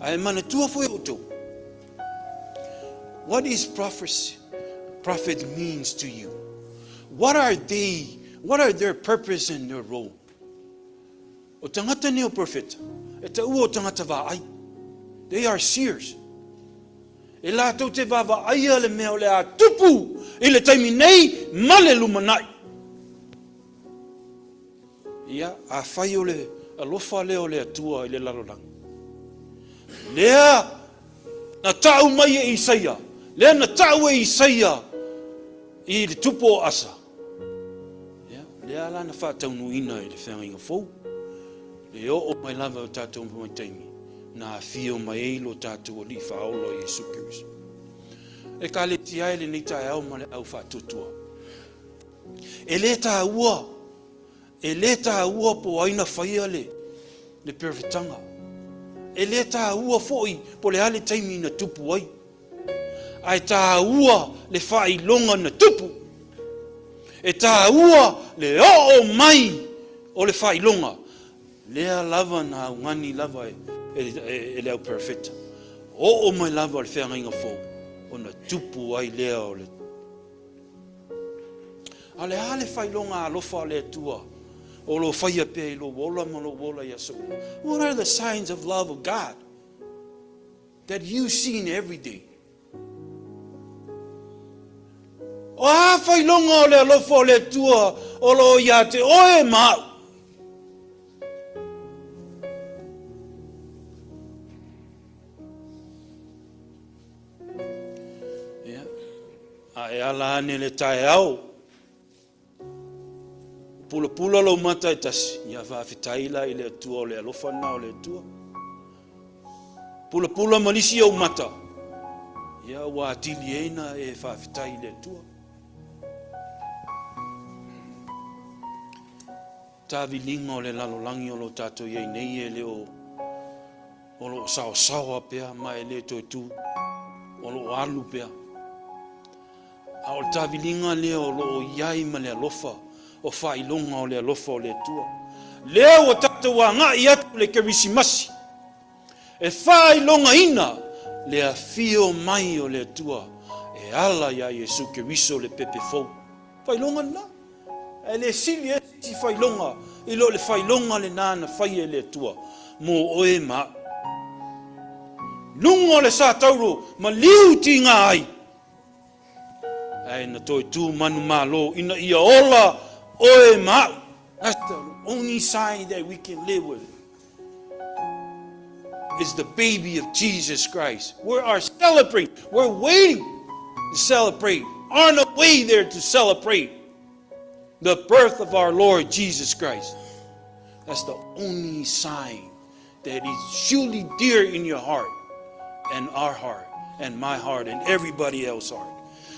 Ae manatua foi outou, what is prophecy? Prophet means to you. What are they, what are their purpose and their role? O tangata nei o profeta, e taua o tangata vaai. They are seers. E latou te vaavaaia le mea o le a tupu i le taimi nei ma le lumanai. Ia, afai o le alofa lea o le Atua i le lalolagi, lea na tau mai e Isaia, lea na tau e Isaia i le tupu o Asa, ia, lea la na faataunuuina i le feagaiga fou. E oo mai lava i o tatou vaitaimi na afio mai ai lo tatou Alii Faaola o Iesu Keriso. E kaletia ai lenei taeao ma le au faatuatua. E le taua, e le taua po o ai na faia le, le perofetaga. E le taua foi po o le a le taimi na tupu ai. Ae taua le faailoga na tupu. E taua le oo mai o le faailoga. Lea lava na augani lava e, e, e, e le au perofeta. Oo mai lava le feagaiga fou, ona tupu ai lea o le A o le a le faailoga alofa o le Atua o lo o faia pea i lou ola ma lou ola i aso uma? What are the signs of love of God that you seen every day? O a faailoga o le alofa o le Atua o lo o iā te oe ma au? Ia, a e ala ane le taeao. pulapula lou mata e tasi, ia faafetai la i le Atua o le alofa lena o le Atua. Pulapula ma lisi ou mata, ia ua atili ai na e faafetai i le Atua. Taviliga o le lalolagi o lo o tatou i ai nei e le o o lo o saosaoa pea ma e le toe tu, o lo o alu pea. A o le taviliga lea o lo o i ai ma le alofa o faailoga o le alofa o le Atua. Lea ua tatou agai atu le Kerisimasi e faailogaina le afio mai o le Atua e ala iā Iesu Keriso le pepe fou. Failoga lena. E le sili ai se isi failoga i lo le failoga lena na faia e le Atua mo oe ma au. Luga o le sa tauro ma liu tiga ai, ae na toe tu manumalo ina ia ola oe ma au. That's the only sign that we can live with is the baby of Jesus Christ. We are celebrating. We're waiting to celebrate. On the way there to celebrate the birth of our Lord Jesus Christ. That's the only sign that is surely dear in your heart and our heart and my heart and everybody else's heart.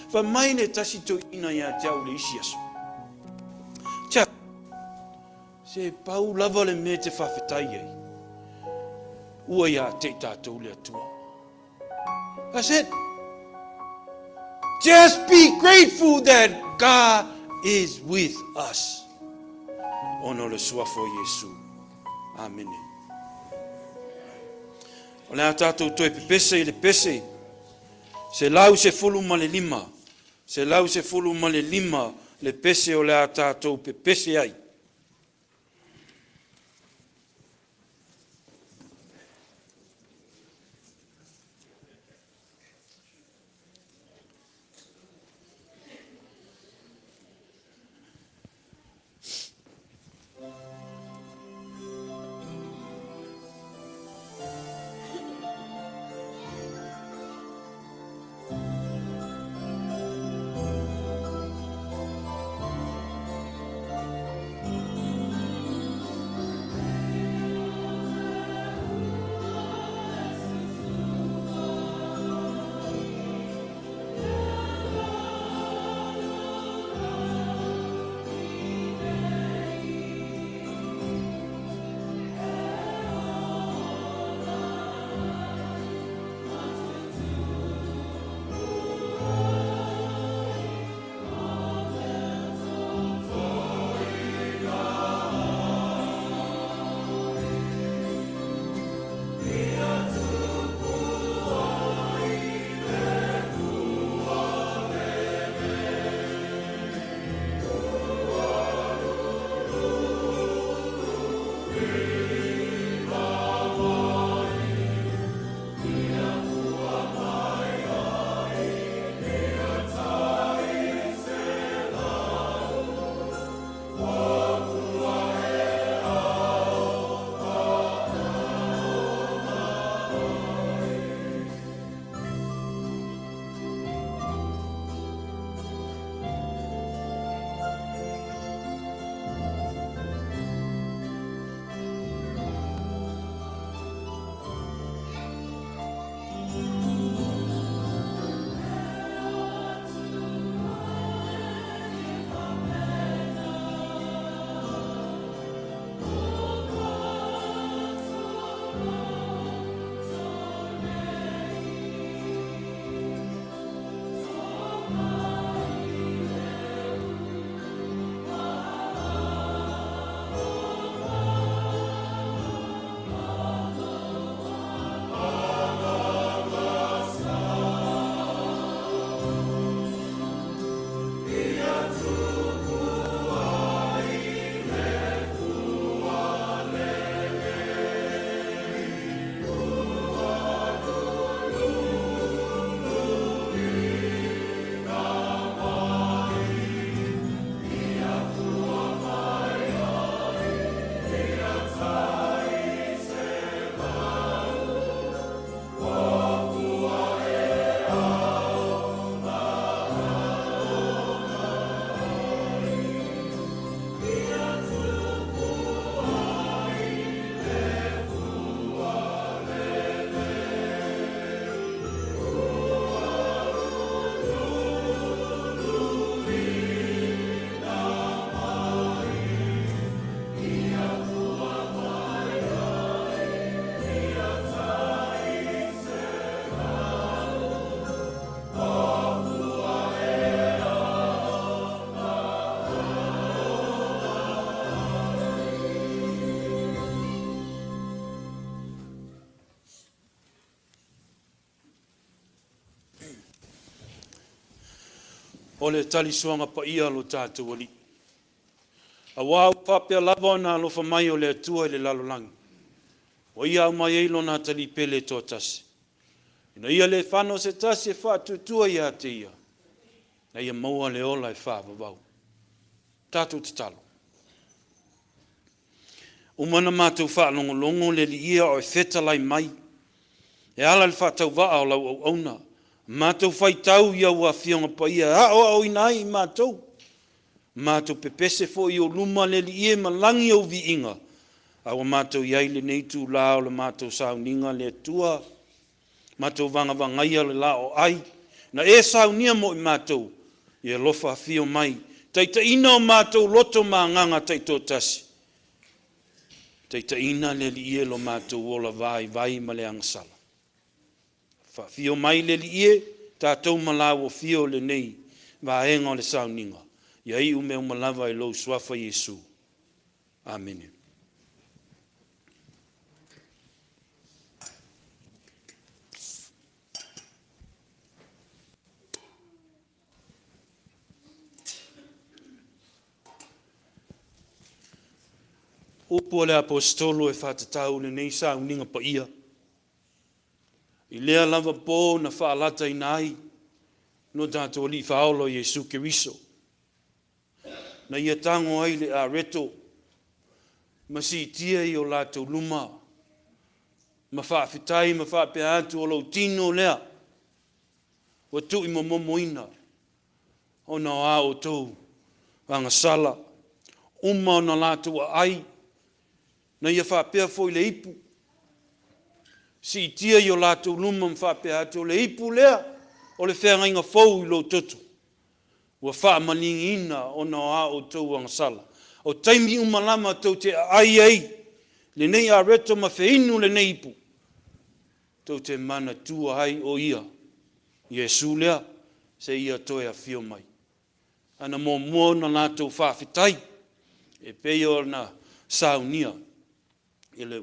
Fai mai le tasi toeaina ia te au le isi aso. Tia, se pau lava le mea te faafetai ai. Ua ia te i tātou le Atua. That's it. Just be grateful that God is with us. Ona o le suafa o Iesu. Amene. O le a tātou toe pepese i le pese. 115. 115 le pese o le a tātou pepese ai. O le talisuaga paia a lo tatou Alii. Aua ua faapea lava ona alofa mai o le Atua i le lalolagi, ua Ia aumai ai Lona Atalii pele e toatasi, ina ia le fano se tasi e faatuatua ia te Ia, a ia maua le ola e faavavau. Tatou tatalo. Uma ona matou faalogologo le Alii e o e fetalai mai e ala i le faatauvaa o lau auauna. Matou faitau i au Afioga Paia e aoaoina ai i matou. Matou pepese foi i ou luma le Alii e ma lagi ou viiga, a ua matou i ai i lenei itula o le matou sauniga le Atua, matou vagavagaia le laoai na e saunia mo i matou, e alofa afio mai, taitaiina o matou loto ma agaga taitoatasi, taitaiina le Alii e lo matou ola vaivai ma le agasala. Faafio mai le Alii e, tatou ma lau afio lenei vaega o le sauniga, ia iu mea uma lava i lou suafa Iesu. Amene. Upu a le Aposetolo e faatatau lenei sauniga paia. I lea lava po na faalataina ai lo tatou Alii Faaola Iesu Keriso, na ia tago ai le areto ma siitia i o latou luma ma faafetai ma faapea atu, o lou tino lea ua tuuimomomoina ona o a outou agasala, uma ona latou aai, na ia faapea foi le ipu, siitia i o latou luma ma faapea atu, o le ipu lea o le feagaiga fou i lou toto, ua faamaligiina ona o a outou agasala. O taimi uma lava tou te aai ai lenei areto ma feinu lenei ipu, tou te manatua ai o ia, Iesu lea, seia toe afio mai. Ana muamua ona latou faafetai, e pei ona saunia i le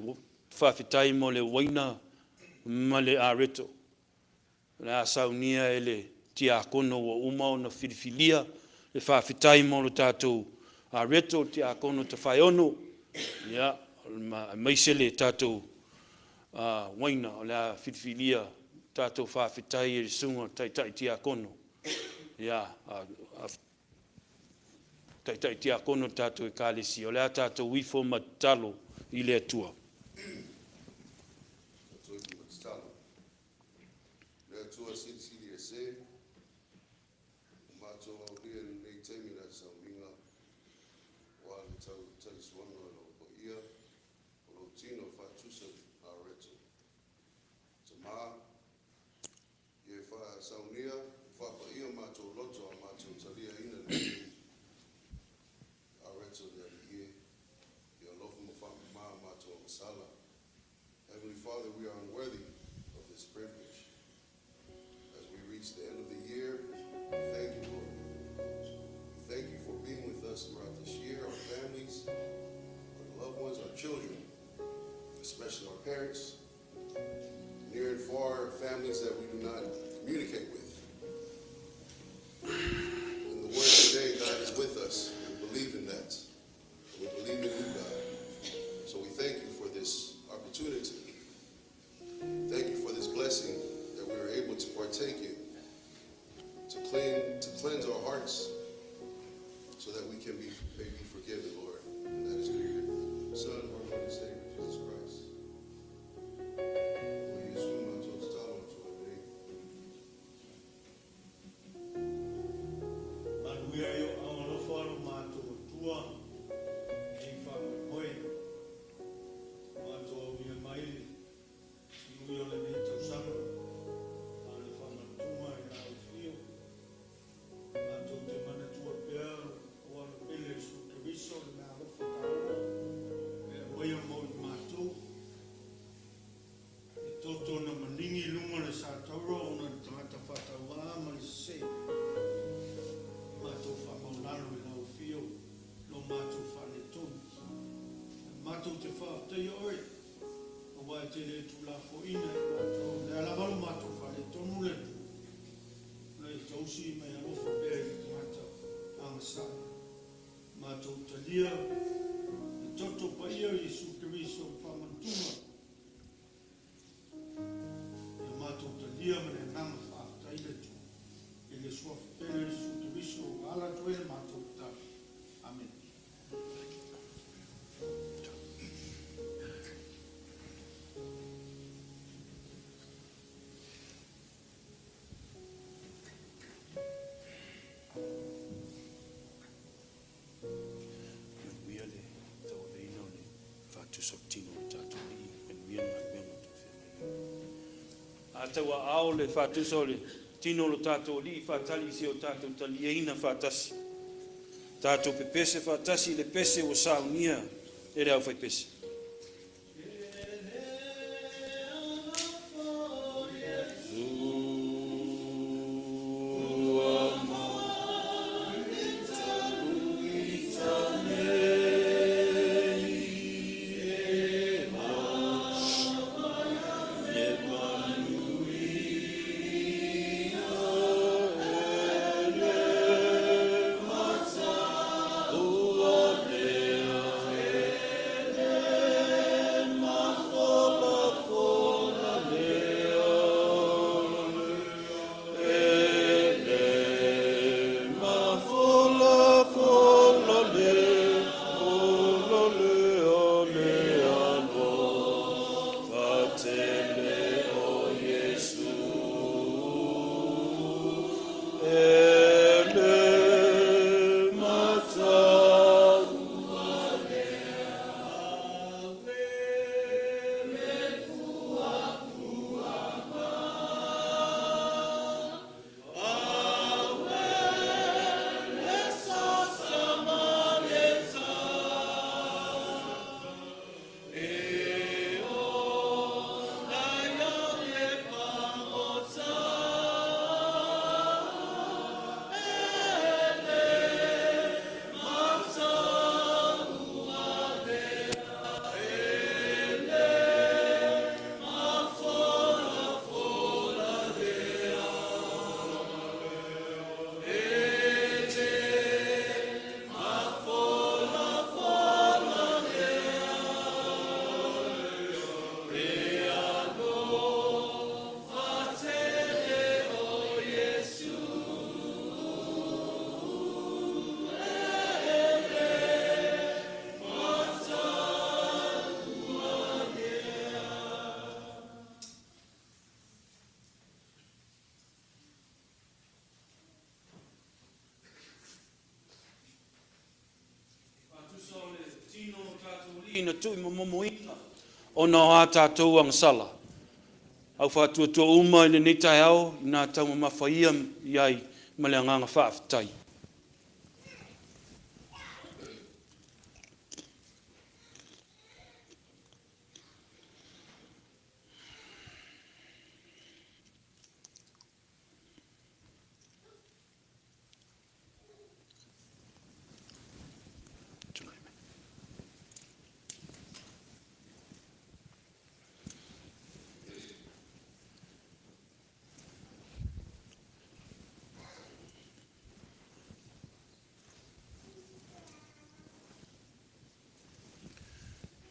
faafetai mo le uaina ma le areto. O le a saunia e le tiakono ua uma ona filifilia le faafetai mo le tatou areto, le tiakono Tafaeono, ia, aemaise le tatou uaina o le a filifilia tatou faafetai e le susuga taitai tiakono, ia, taitai tiakono o le tatou Ekalesia. O le a tatou ifo ma tatalo i le Atua. Tatou ifo ma tatalo. Le Atua Silisili Ese, ua matou aulia i lenei taimi le sauniga ua le tau talisuaga o lau paia, o lou tino faatusa areto. Tamā, ia e faasaunia, faapaia matou loto a matou taliaina lenei areto le Alii e, ia alofa ma faamama matou agasala. Heavenly Father, we are unworthy of this privilege. As we reach the end of the year, we thank you, Lord. We thank you for being with us throughout this year, our families, our loved ones, our children, especially our parents, near and far families that we do not communicate with. In the word today, God is with us. We believe in that. We believe in you, God. So we thank you for this opportunity. Thank you for this blessing that we are able to partake in, to cleanse our hearts, so that we can be may be forgiven, Lord. And that is through your Son, our Lord and Savior, Jesus Christ. O Iesu matou tatalo atu ai nei. Manuia i o au alofa lo matou Atua, nei faamoemoe. Matou aulia mai le siui o lenei tausaga, a o le faamanatuga i lau afio. Matou te manatua pea o auala pele Iesu Keriso le mea alofa taua e aumaia mo i matou. E toto na maligi i luga o le satauro ona le tagata faatauvaa ma le sese. Matou faamaulalo i lau afio lo matou faaletonu. Ae matou te faafetaia oe, aua e te le tuulafoaiina i matou, o lea lava lo matou faaletonu le Atua, ona e tausi ma e alofa pea i le agasala. Matou talia le toto paia o Iesu Keriso ma faamanatuga ia matou talia ma le agaga faafetai le Atua i le Suafa pele o Iesu Keriso ua ala atu ai le matou tatalo. Amene. Manuia le tauaveina o le faatusa o le tino o le tatou Alii. Manuia le galuega o tou feagai ai. A tauaao le faatusa o le tino o lo tatou Alii, faatali i si o tatou taliaina faatasi. Tatou pepese faatasi i le pese ua saunia e le aufaipese. Faatusa o le tino o tatou alii na tuuimomomoina ona o a tatou agasala. Au faatuatua uma i lenei taeao ina taumamafa ia i ai ma le agaga faafetai.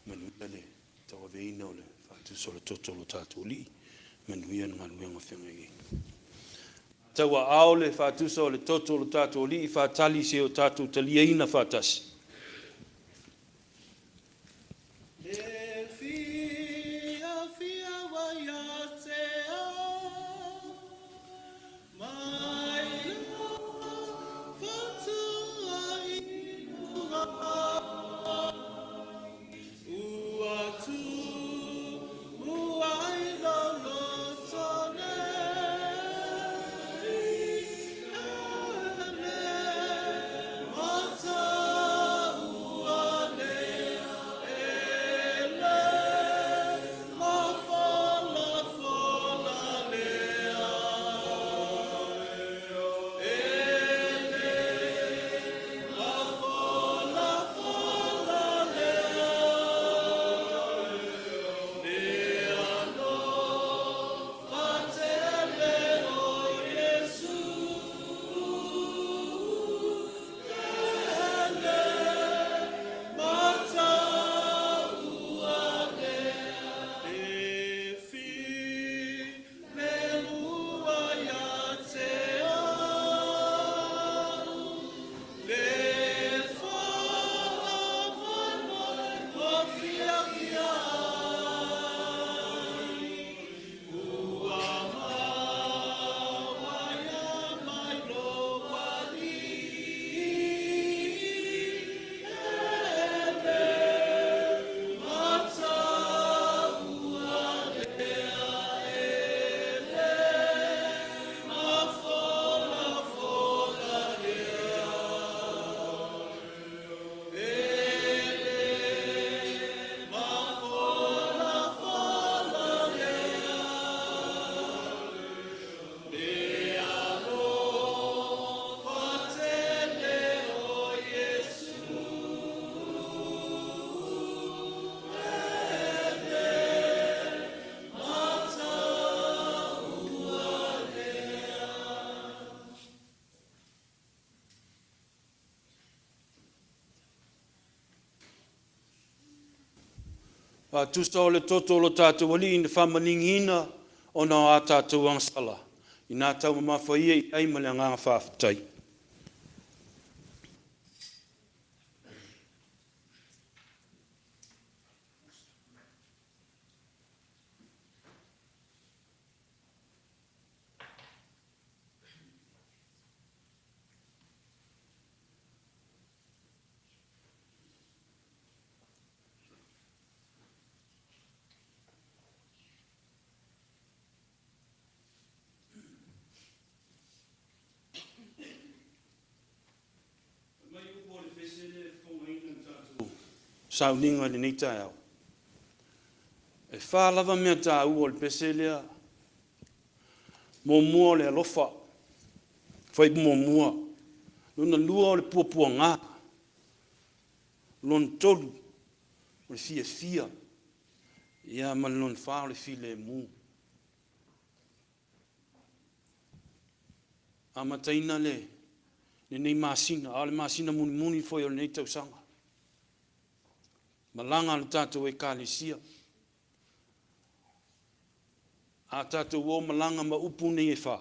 Manuia le tauaveina o le faatusa o le toto o lo tatou Alii. Manuia le galuega o feagai ai. Tauaao le faatusa o le toto o lo tatou Alii, faatali se o tatou taliaina faatasi. Le fiafia ua ia te au, mai fatua i luga, ua tumu ai lou loto nei, e le mataua. Faatusa o le toto o lo tatou Alii na faamaligiina ona o a tatou agasala, inā taumamafa ia i ai ma le agaga faafetai. Fai mai upu o le pese lea e fofogaina le tatou sauniga i lenei taeao. E fa lava mea taua o le pese lea. Muamua o le alofa, fuaiupu muamua. Lona lua o le puapuaga. Lona tolu, o le fiafia. Ia ma le lona fa o le filemu. Amataina le lenei masina, a o le masina mulimuli foi o lenei tausaga. Malaga le tatou Ekalesia. A tatou o malaga ma upu nei e fa,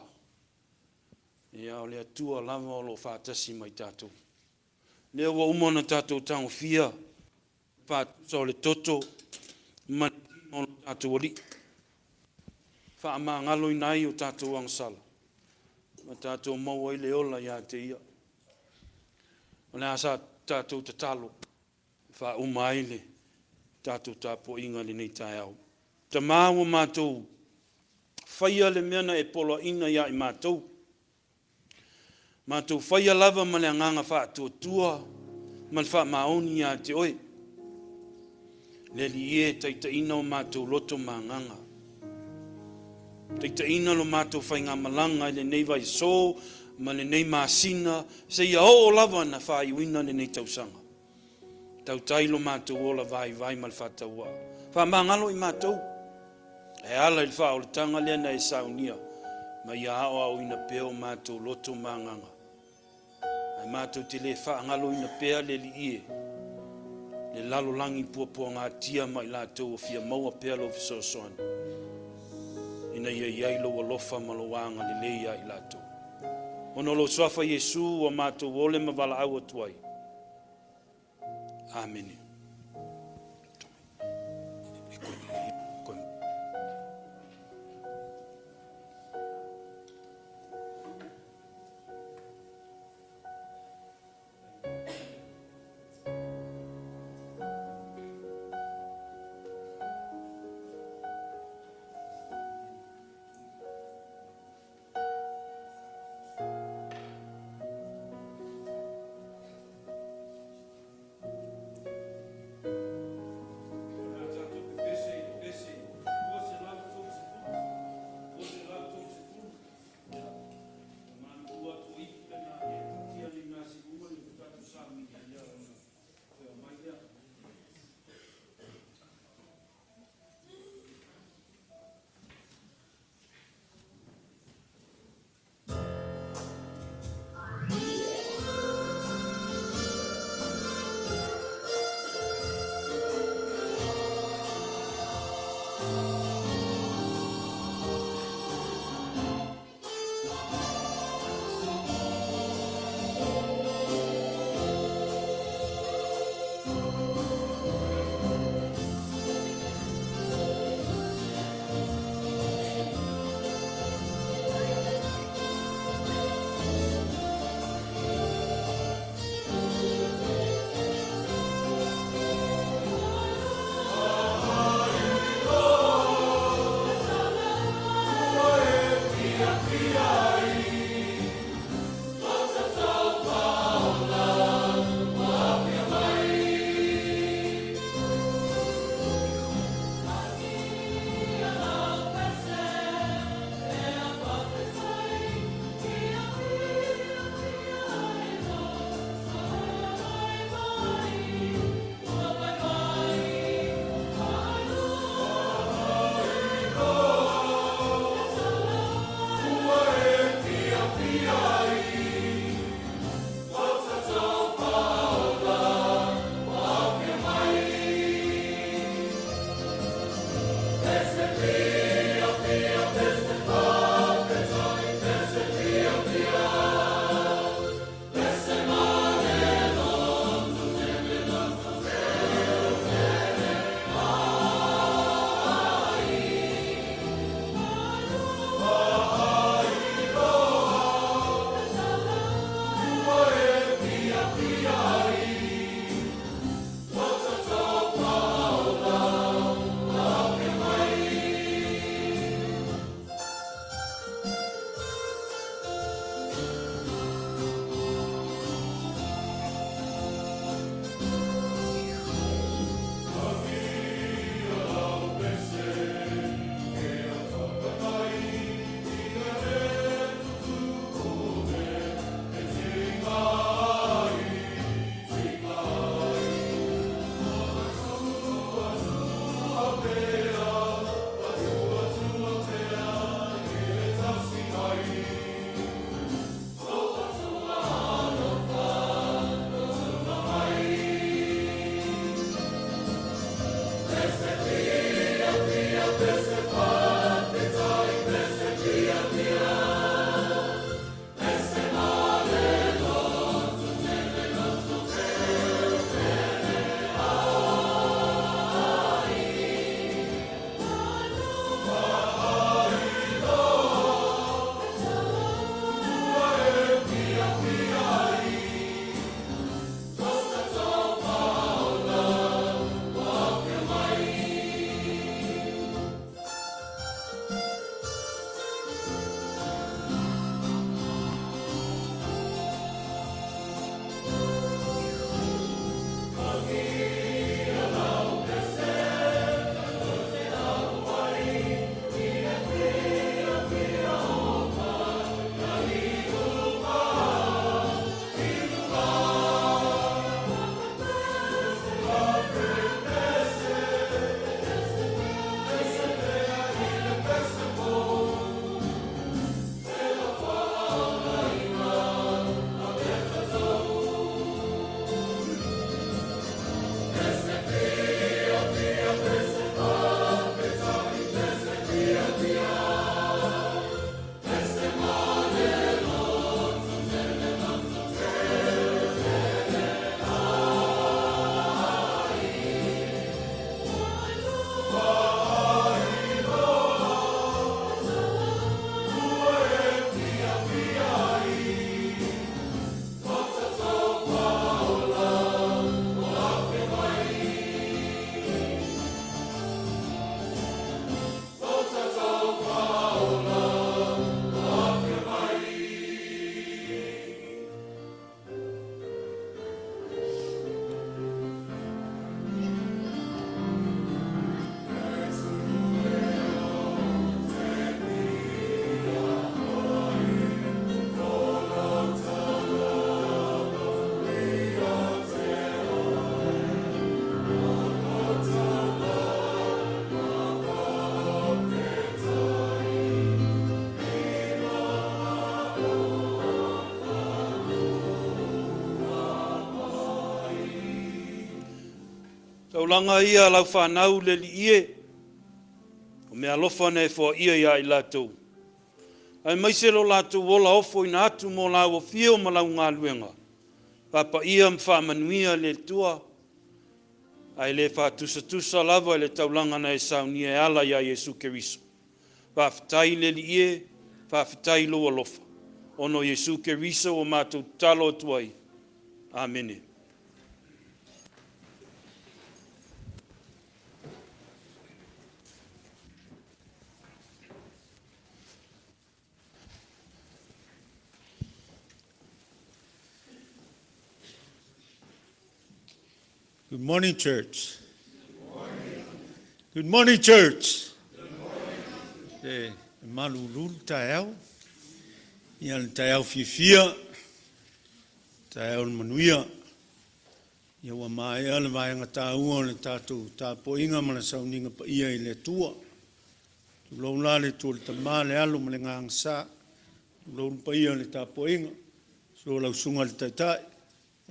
ia o le Atua lava o lo o faatasi ma i tatou. Lea ua uma ona tatou tagofia faatusa o le toto ma le tino o lo tatou Alii, faamagaloina ai o tatou agasala ma tatou maua ai le ola ia te Ia. O le a sa tatou tatalo e faauma ai le tatou tapuaiga i lenei taeao. Tama ua matou faia le mea na e poloaiina ia i matou, matou faia lava ma le agaga faatuatua ma le faamaoni ia te oe. Le Alii e, taitaiina o matou loto ma agaga. Taitaiina lo matou faigamalaga i lenei vaiaso ma lenei masina, seia oo lava na faaiuina lenei tausaga. Tautai lo matou ola vaivai ma le faatauaa. Faamagalo i matou e ala i le faaolataga lea na e saunia, ma ia aoaoina pea o matou loto ma agaga. Ae matou te le faagaloina pea le Alii e, le lalolagi puapuagatia ma i latou o fia maua pea lou fesoasoani, ina ia i ai lou alofa ma lou agalelei ia i latou. Ona o lou suafa Iesu ua matou ole ma valaau atu ai. Amene. Taulaga ia a lau fanau le Alii e, o meaalofa na e foaia ia i latou, aemaise lo latou ola ofoina atu mo lau afio ma lau galuega, faapaia ma faamanuia le Atua, ae le faatusatusa lava i le taulaga na e saunia e ala ia Iesu Keriso. Faafetai le Alii e, faafetai i lou alofa, ona o Iesu Keriso ua matou tatalo atu ai. Amene. Good morning, church. Good morning. Good morning, church. Good morning. E malulu le taeao. Ia le taeao fiafia, taeao o le manuia. Ia ua maea le vaega taua o le tatou tapuaiga ma le sauniga paia i le Atua. Tulou la le Atua le Tama, le Alo ma le Agaga Sa. Tulou le paia o le tapuaiga, susu o lau Susuga i le Taitai,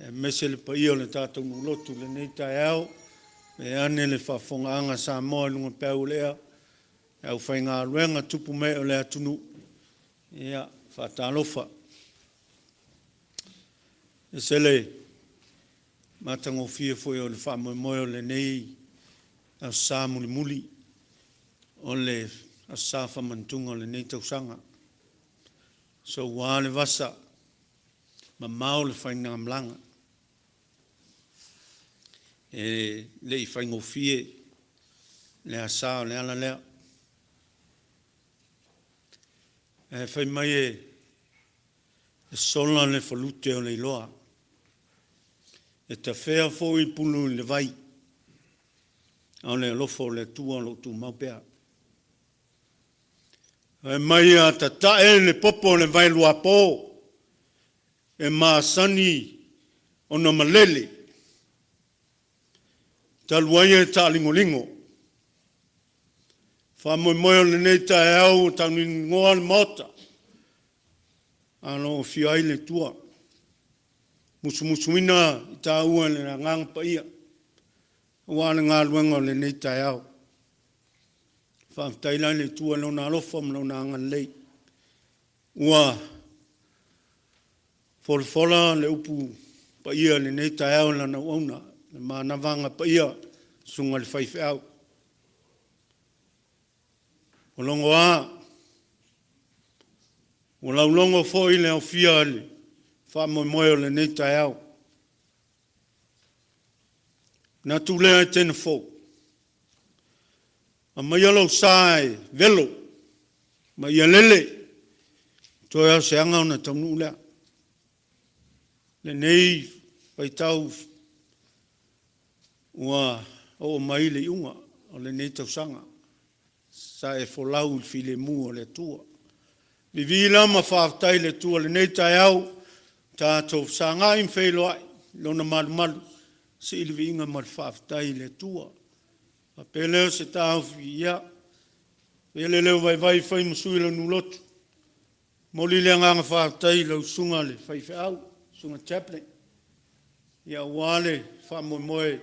aemaise le paia o le tatou nuu lotu i lenei taeao. Vaeane le faafofogaaga a Samoa i luga peau o le ea, le aufaigaluega tupu ma ee o le atunuu, ia, faatalofa. E ese le matagofie foi o le faamoemoe o lenei Aso Sa mulimuli o le Aso Sa Famantuga o lenei tausaga. Soua le vasa, mamao le faigamalaga. E le i faigofie le asa o le ala lea. Ae fai mai e sola le falute o le iloa, e tafea foi pulu i le vai, a o le alofa o le Atua o lo o tumau pea. Fai mai a tatae le popo o le vaeluapo, e masani ona malele, talu ai e taaligoligo. Faamoemoe o lenei taeao ua tauligoa le Maota, a o lo o afio ai le Atua, musumusuina i taua e le Agaga Paia aua le galuega o lenei taeao. Faafetai la i le Atua i Lona alofa ma Lona agalelei ua folafola le upu paia i lenei taeao i Lana auauna, le manavaga paia, le susuga i le faifeau. Ua logo a, ua laulogo foi le aofia i le faamoemoe o lenei taeao. Manatu lea Etena fou, aumaia lou sa e velo ma ia lele, toe lava o se aga ona taunuu lea. Lenei vaitau ua oo mai le iuga o lenei tausaga, sa e folau i le filemu o le Atua. Vivii la ma faafetai i le Atua i lenei taeao, tatou fesagai ma feiloai i Lona malumalu, sii le viiga ma le faafetai i le Atua. Ona faapea lea o se taofi, ia, avea le leo vaivai e fai ma sui o le nuu lotu, e momoli le agaga faafetai i lau susuga i le faifeau, susuga Chaplin, aua le faamoemoe, e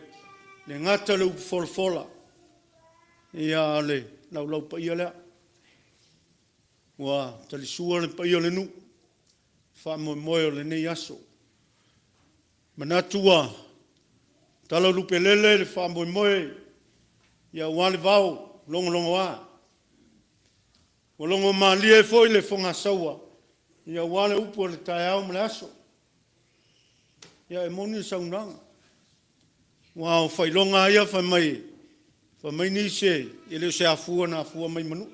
le gata i le upu folafola, a o le laulau paia lea. Ua talisua le paia o le nuu i le faamoemoe o lenei aso. E manatu ua talalupelele le faamoemoe aua le vao logologoa. Ua logomalie foi le fogasaua aua le upu o le taeao ma le aso. Ia e moni le saunoaga, aua o faailoga lava ia fai mai, fai mai nisi e le o se afua na afua mai i manu.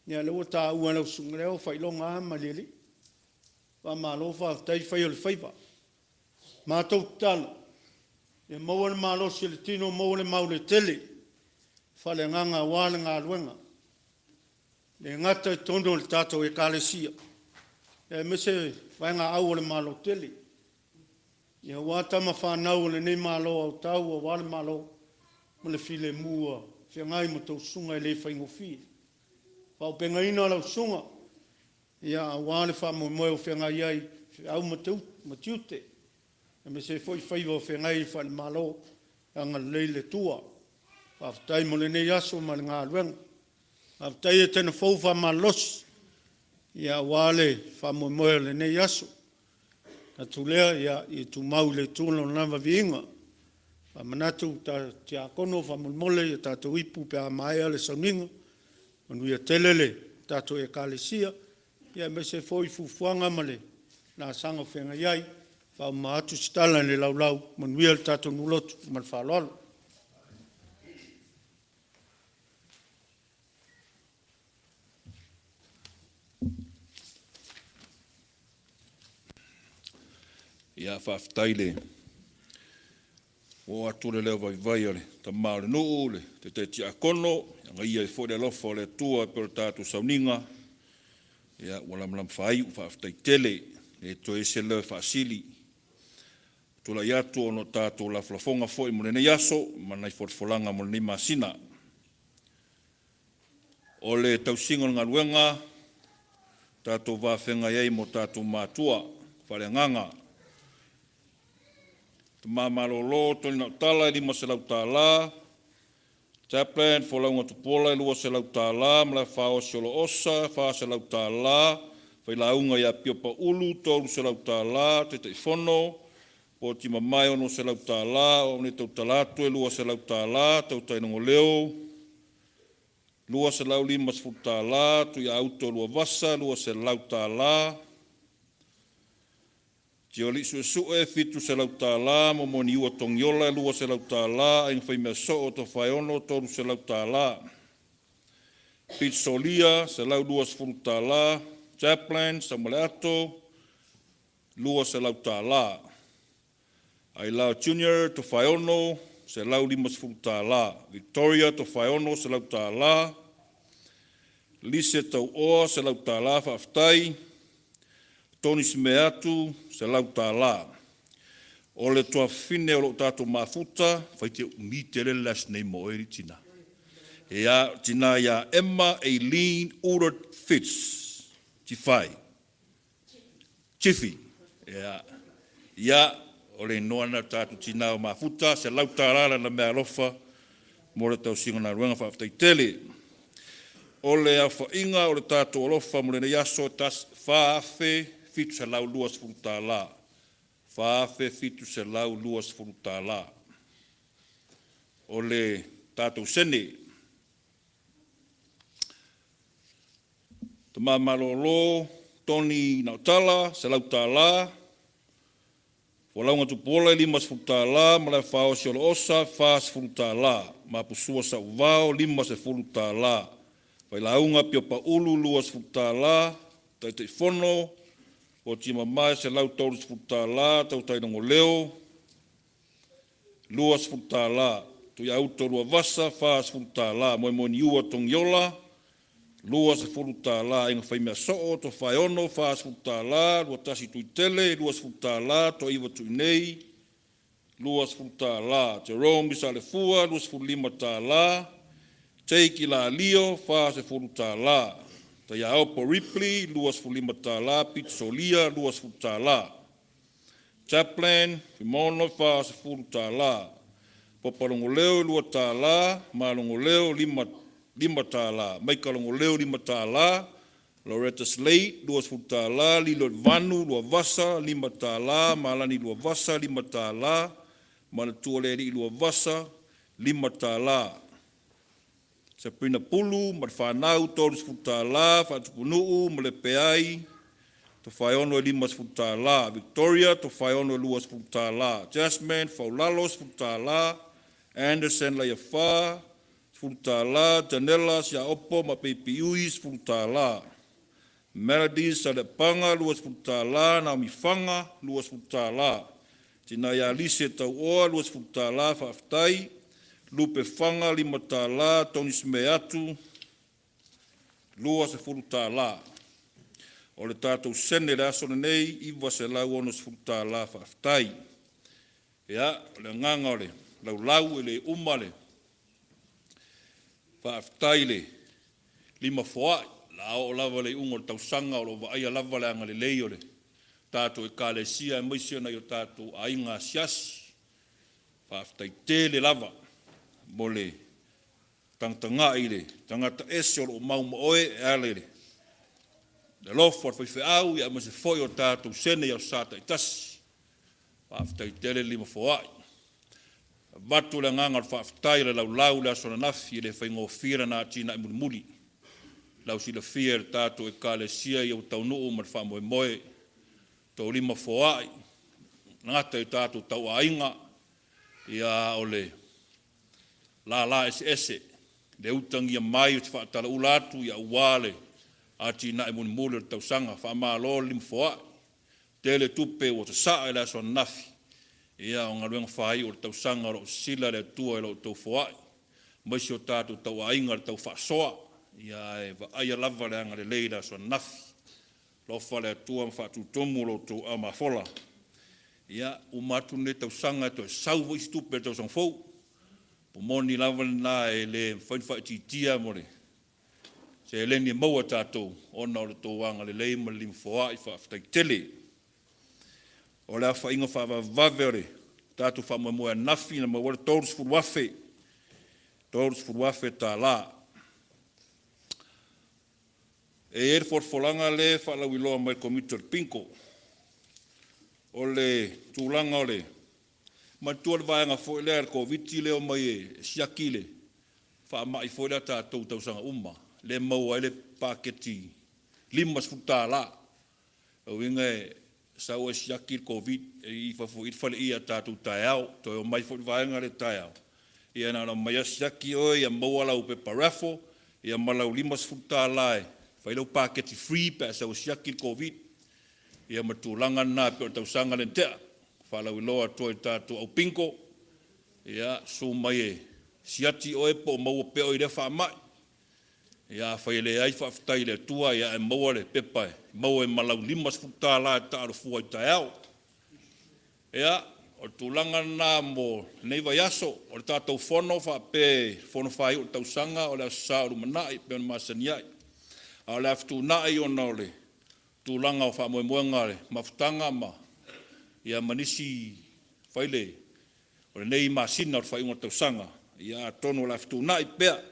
Ia o lea ua taua e lau susuga, leai o faailoga lava ma le alii. Faamalo faafetai fai o le faiva. Matou tatalo, ia maua le malosi o le tino, maua le mauletele faaleagaga aua le galuega, e le gata i totonu o le tatou Ekalesia, aemaise vaegaau o le Malo tele, aua tama fanau a lenei Malo aotau aua le Malo ma le filemu ua feagai ma tou susuga e le faigofie. Faaauupegaina lau susuga aua le faamoemoe o feagai ai feau ma tiute, aemaise ai foi faiva o feagai ai faale-Malo. Agalelei le Atua. Faafetai mo lenei aso ma le galuega. Faafetai e tena fou faamalolosi ia aua le faamoemoe o lenei aso. Manatu lea ia tumau i le Atua Lona lava viiga. Faamanatu ta tiakono faamolemole ia tatou ipu pe a maea le sauniga. Manuia tele le tatou Ekalesia aemaise foi fuafuaga ma le laasaga o feagai ai. Faauma atu se tala i le laulau, manuia le tatou nuu lotu ma le faaaloalo. Ia faafetai le oo atu o le leo vaivai o le tama o le nuu, le taitai tiakono, e agaia ai foi le alofa o le Atua e pei o le tatou sauniga, ia ua lamalama faaiu. Faafetai tele. E le toe i ai se leo e faasili. Tulai atu ona o tatou lafolafoga foi mo lenei aso ma nai folafolaga mo lenei masina. O le tausiga o le galuega, tatou va feagai ai ma o tatou matua faaleagaga. Tama malolo Tony Nautala e $500, Chaplin Folauga Tupuola e $200, Malaefao Osio Oloa $400, Failauga ia Pio Pau $300, Taitaifono Poti Mamae $600, O au nei e tautala atu e $200, Tautailogoleo $250, Tuiauto Luavasa $200, Tiolii Suesue $700, Monimanua Togiola $200, Aiga Faimeasoo o Tofaeono $300, Pita Solia $120, Chaplin Samaleato $200, Ailao Junior Tofaeono $150, Victoria Tofaeono $100, Lise Tauoa $100 faafetai. Tony Semeatu $100. O le tuafafine o lo o tatou mafuta, faitio umi tele le last name o oe alii tina. Ia, o le tina ia Emma Eileen Woodard Fitz Tifae. Tifi. Ia, ia, o le igoa lena o le tatou tina o mafuta, $100 lana meaalofa mo le tausiga o galuega. Faafetai tele. O le aofaiga o le tatou alofa mo lenei aso, e $4,720. $4,720. O le tatou sene. Tama malolo Tony Nautala, $100. Folauga Tupuola e $50, Malaefao Osio $40, Mapusua Sauvao $50, Failauga Pio Paulu $20, Taitaifono Poti Mamae $130, Tautailogoleo $20, Tuiauto Luavasa $40, Moemoeniua Togiola $20, Aiga Faimeasoo Tofaeono $40, Luatasi Tuitele $20, Toaiva Tuinei $20, Jerome Salefua $25, Jake Ilalio $40, Taiaopo Ripley $25, Pita Solia $20, Chaplin Fuimaono $40, Popa Logoleo $2, Malogoleo $5, Maika Logoleo $5, Loretta Slade $20, Lilo Vanu Luavasa $5, Malani Luavasa $5, Manatualelii Luavasa $5. Sabrina Pulu ma le fanau $30, Faatupunuu ma le Peai Tofaeono e $50, Victoria Tofaeono e $20, Jasmine Faulalo $10, Anderson Leiafa $10, Janela Siaopo ma Peipi Ui $10, Melody Saleapaga $20, Naomi Faga $20, Tina ia Lise Tauoa $20, faafetai. Lupe Faga $5, Tony Semeatu $20. O le tatou sene i le aso lenei, e $960 faafetai. Ia, o le agaga o le laulau e le uma le faafetai i le limafoai o le a oo lava i le iuga o le tausaga o lo o vaaia lava le agalelei o le tatou Ekalesia aemaise o nai o tatou aiga asiasi. Faafetai tele lava mo le tagatagai i le tagata ese o lo o mau ma oe e ala i le alofa o le faifeau aemaise foi o tatou sene i Aso Sa taitasi. Faafetai tele le limafoai. Avatu le agaga o le faafetai i le laulau i le aso ananafi, e le faigofie lana atinae mulimuli. Lau silafia e le tatou Ekalesia ia ua taunuu ma le faamoemoe taulima foai gata i tatou tauaiga, ia o le lala eseese le utagia mai o se faatalaula atu ia aua le atinae mulimuli o le tausaga. Faamalo le limafoai, tele tupe ua sasaa i le aso ananafi, ia o galuega faaiu o le tausaga o lo o sisila le Atua i lo outou foai, aemaise o tatou tauaiga i le tau faasoa, ia ae vaaia lava le agalelei i le aso ananafi. Alofa le Atua ma faatutumu lo outou aao mafola. Ia, uma atu lenei tausaga e toe sau foi isi tupe i le tausaga fou. Po moni lava lena e le mafai ona faaitiitia mo le seleni e maua e tatou ona o le tou agalelei ma le limafoai. Faafetai tele. O le aofaiga faavavevave o le tatou faamoemoe ananafi na maua ai le $30,000, $30,000. E i ai le folafolaga lea e faalauiloa mai e le Komiti o le Bingo. O le tulaga o le manatua le vaega foi lea a le Koviti lea e omai e siaki le faamai foi lea a tatou i tausaga uma, lea e maua ai le paketi $50. O lona uiga e sau e siaki le Koviti i fafo i i le faleie a tatou taeao, toe omai foi le vaega lea taeao, ia na ona omai lava siaki oe ia maua lau pepa raffle ia ma lau $50 e fai ai lau paketi free pe a e sau e siaki le Koviti. Ia ma le tulaga lena pei o le tausaga lea na tea. Faalauiloa atu ai i le tatou au bingo, ia susu mai e siaki oe po o maua pea oe i lea faamai. Ia afai e leai faafetai i le Atua ia ae maua le pepa e maua ai ma lau $50 e taalo fua ai taeao. Ia, o le tulaga lena mo lenei vaiaso. O le tatou fono faapea fono faaiu o le tausaga o le Aso Sa o lumanai pei ona masani ai. A o le a fetuunai ona o le tulaga o faamoemoega o le mafutaga ma ia ma nisi fai le o lenei masina o le faaiuga o le tausaga, ia atonu o le a fetuunai pea.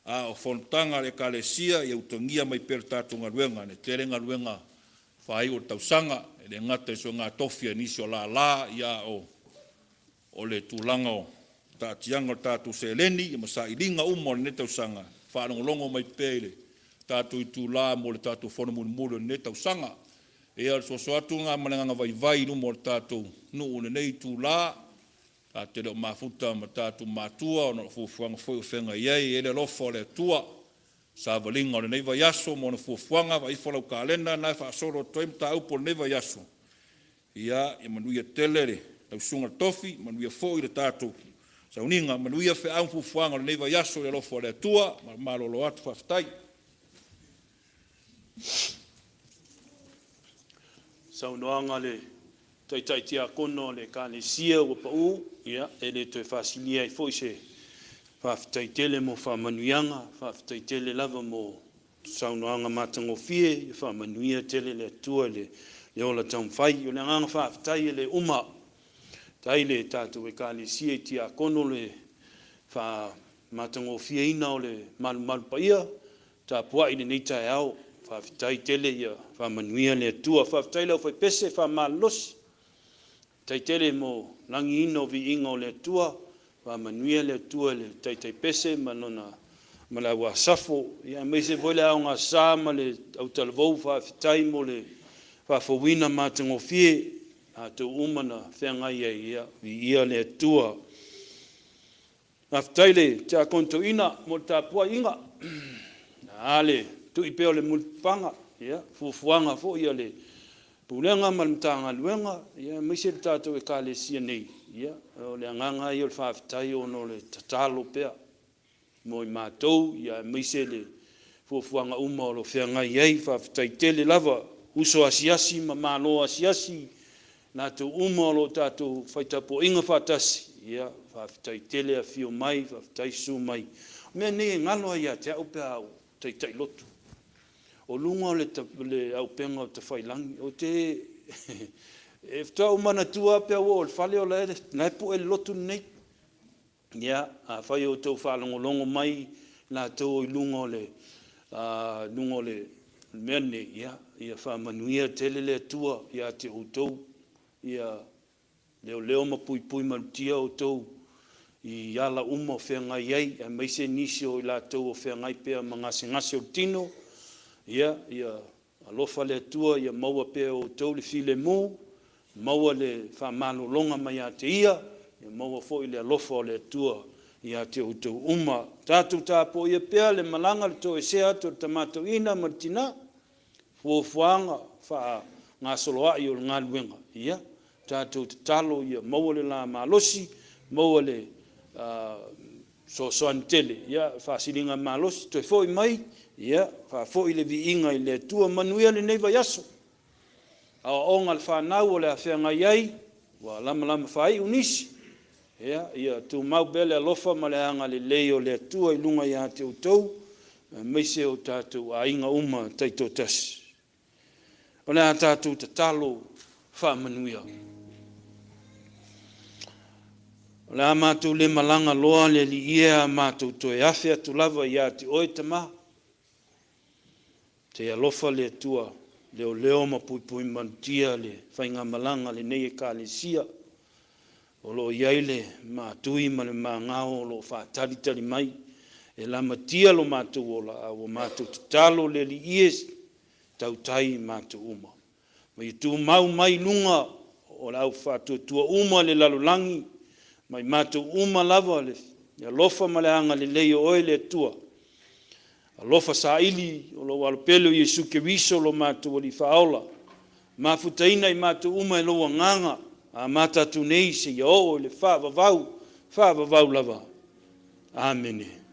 A o fonotaga a le Ekalesia, ia utagia mai pea le tatou galuega. E tele galuega faaiu o le tausaga, e le gata i suega tofi a nisi o lala, a o le tulaga o taatiaga o le tatou seleni ma sailiga uma o lenei tausaga, faalogologo mai pea i le tatou itula mo le tatou fono mulimuli o lenei tausaga. Ia, o le soso atu lena ma le agaga vaivai i luma o le tatou nuu i lenei itula. Tatou te le o mafuta ma tatou matua ona o fuafuaga foi o feagai ai. E i ai le alofa o le Atua i savaliga o lenei vaiaso ma ona fuafuaga. Vaai ifo lau kalena lena e faasolo atu ai mataupu o lenei vaiaso. Ia manuia tele lau susuga i le tofi, manuia foi le tatou sauniga, manuia feau ma fuafuaga o lenei vaiaso i le alofa o le Atua. Ma malolo atu. Faafetai. Saunoaga a le Taitai Tiakono o le Ekalesia ua pau, ia, e le toe faasilia ai foi se faafetai tele mo faamanuiaga, faafetai tele lava mo saunoaga matagofie, ia faamanuia tele le Atua i le ola taumafai. O le agaga faafetai e le uma, faafetai i le tatou Ekalesia i Tiakono le faamatagofieina o le malumalu paia tapuai i lenei taeao. Faafetai tele, ia faamanuia le Atua. Faafetai i le aufaipese faamalolosi, faafetai tele mo le lagiina o viiga o le Atua. Faamanuia le Atua i le taitai pese ma lona ma le au Asafo, aemaise foi le Aoga Sa ma le autalavou, faafetai mo le faafouina matagofie, latou uma na feagai ai, ia viia le Atua. Faafetai i le Tiakono Toeaina mo le tapuaiga, a le tui pea o le mulipapaga i fuafuaga foi a le Pulega ma le Matagaluega, aemaise le tatou Ekalesia nei. Ia, o le agaga lava ia o le faafetai ona o le tatalo pea mo i matou, aemaise le fuafuaga uma o lo o feagai ai. Faafetai tele lava, uso asiasi ma malo asiasi, latou uma o lo o tatou fai tapuaiga faatasi, ia faafetai tele afio mai, faafetai susu mai. O mea nei e galo lava ia te au pe a ou taitai lotu, o luga o le auupega tafailagi. Ou te… E faatoa ou manatua lava pe a ua oo i le fale o la e pue le lotu lenei. Ia, afai o outou faalogologo mai latou o i luga o le luga o le mea lenei, ia, ia faamanuia tele le Atua ia te outou, ia leoleo ma puipui malutia outou i ala uma o feagai ai, aemaise nisi o i latou o feagai pea ma gasegase o le tino, ia, ia alofa le Atua ia maua pea e outou le filemu, maua le faamalologa mai ia te Ia, ia maua foi le alofa o le Atua ia te outou uma. Tatou tapuaia pea le malaga i le toesea atu o le Tama Toeaina ma le tina, fuafuaga faagasoloai o le galuega, ia tatou tatalo ia maua le la malosi, maua le fesoasoani tele, faasiligamalosi, toe foi mai, ia faafoi le viiga i le Atua. Manuia lenei vaiaso, aoaoga a le fanau o le a feagai ai, ua lamalama faaiu nisi, ia tumau pea le alofa ma le agalelei o le Atua i luga ia te outou, aemaise o tatou aiga uma taitoatasi. O le a tatou tatalo faamanuia. O le a matou le malaga loa le Alii e, a matou toe afe atu lava ia te Oe Tama. Se alofa le Atua, leoleo ma puipui malutia le faigamalaga a lenei Ekalesia, o lo o i ai le matui ma le magao o lo o faatalitali mai e lamatia lo matou ola, a ua matou tatalo le Alii e, tautai i matou uma. Ma ia tumau mai luga o le au faatuatua uma i le lalolagi ma i matou uma lava le alofa ma le agalelei o Oe le Atua, alofa saili o lou Alo pele o Iesu Keriso lo matou Alii Faaola, mafutaina i matou uma e lou Agaga, amata atu nei seia oo i le faavavau, faavavau lava. Amene.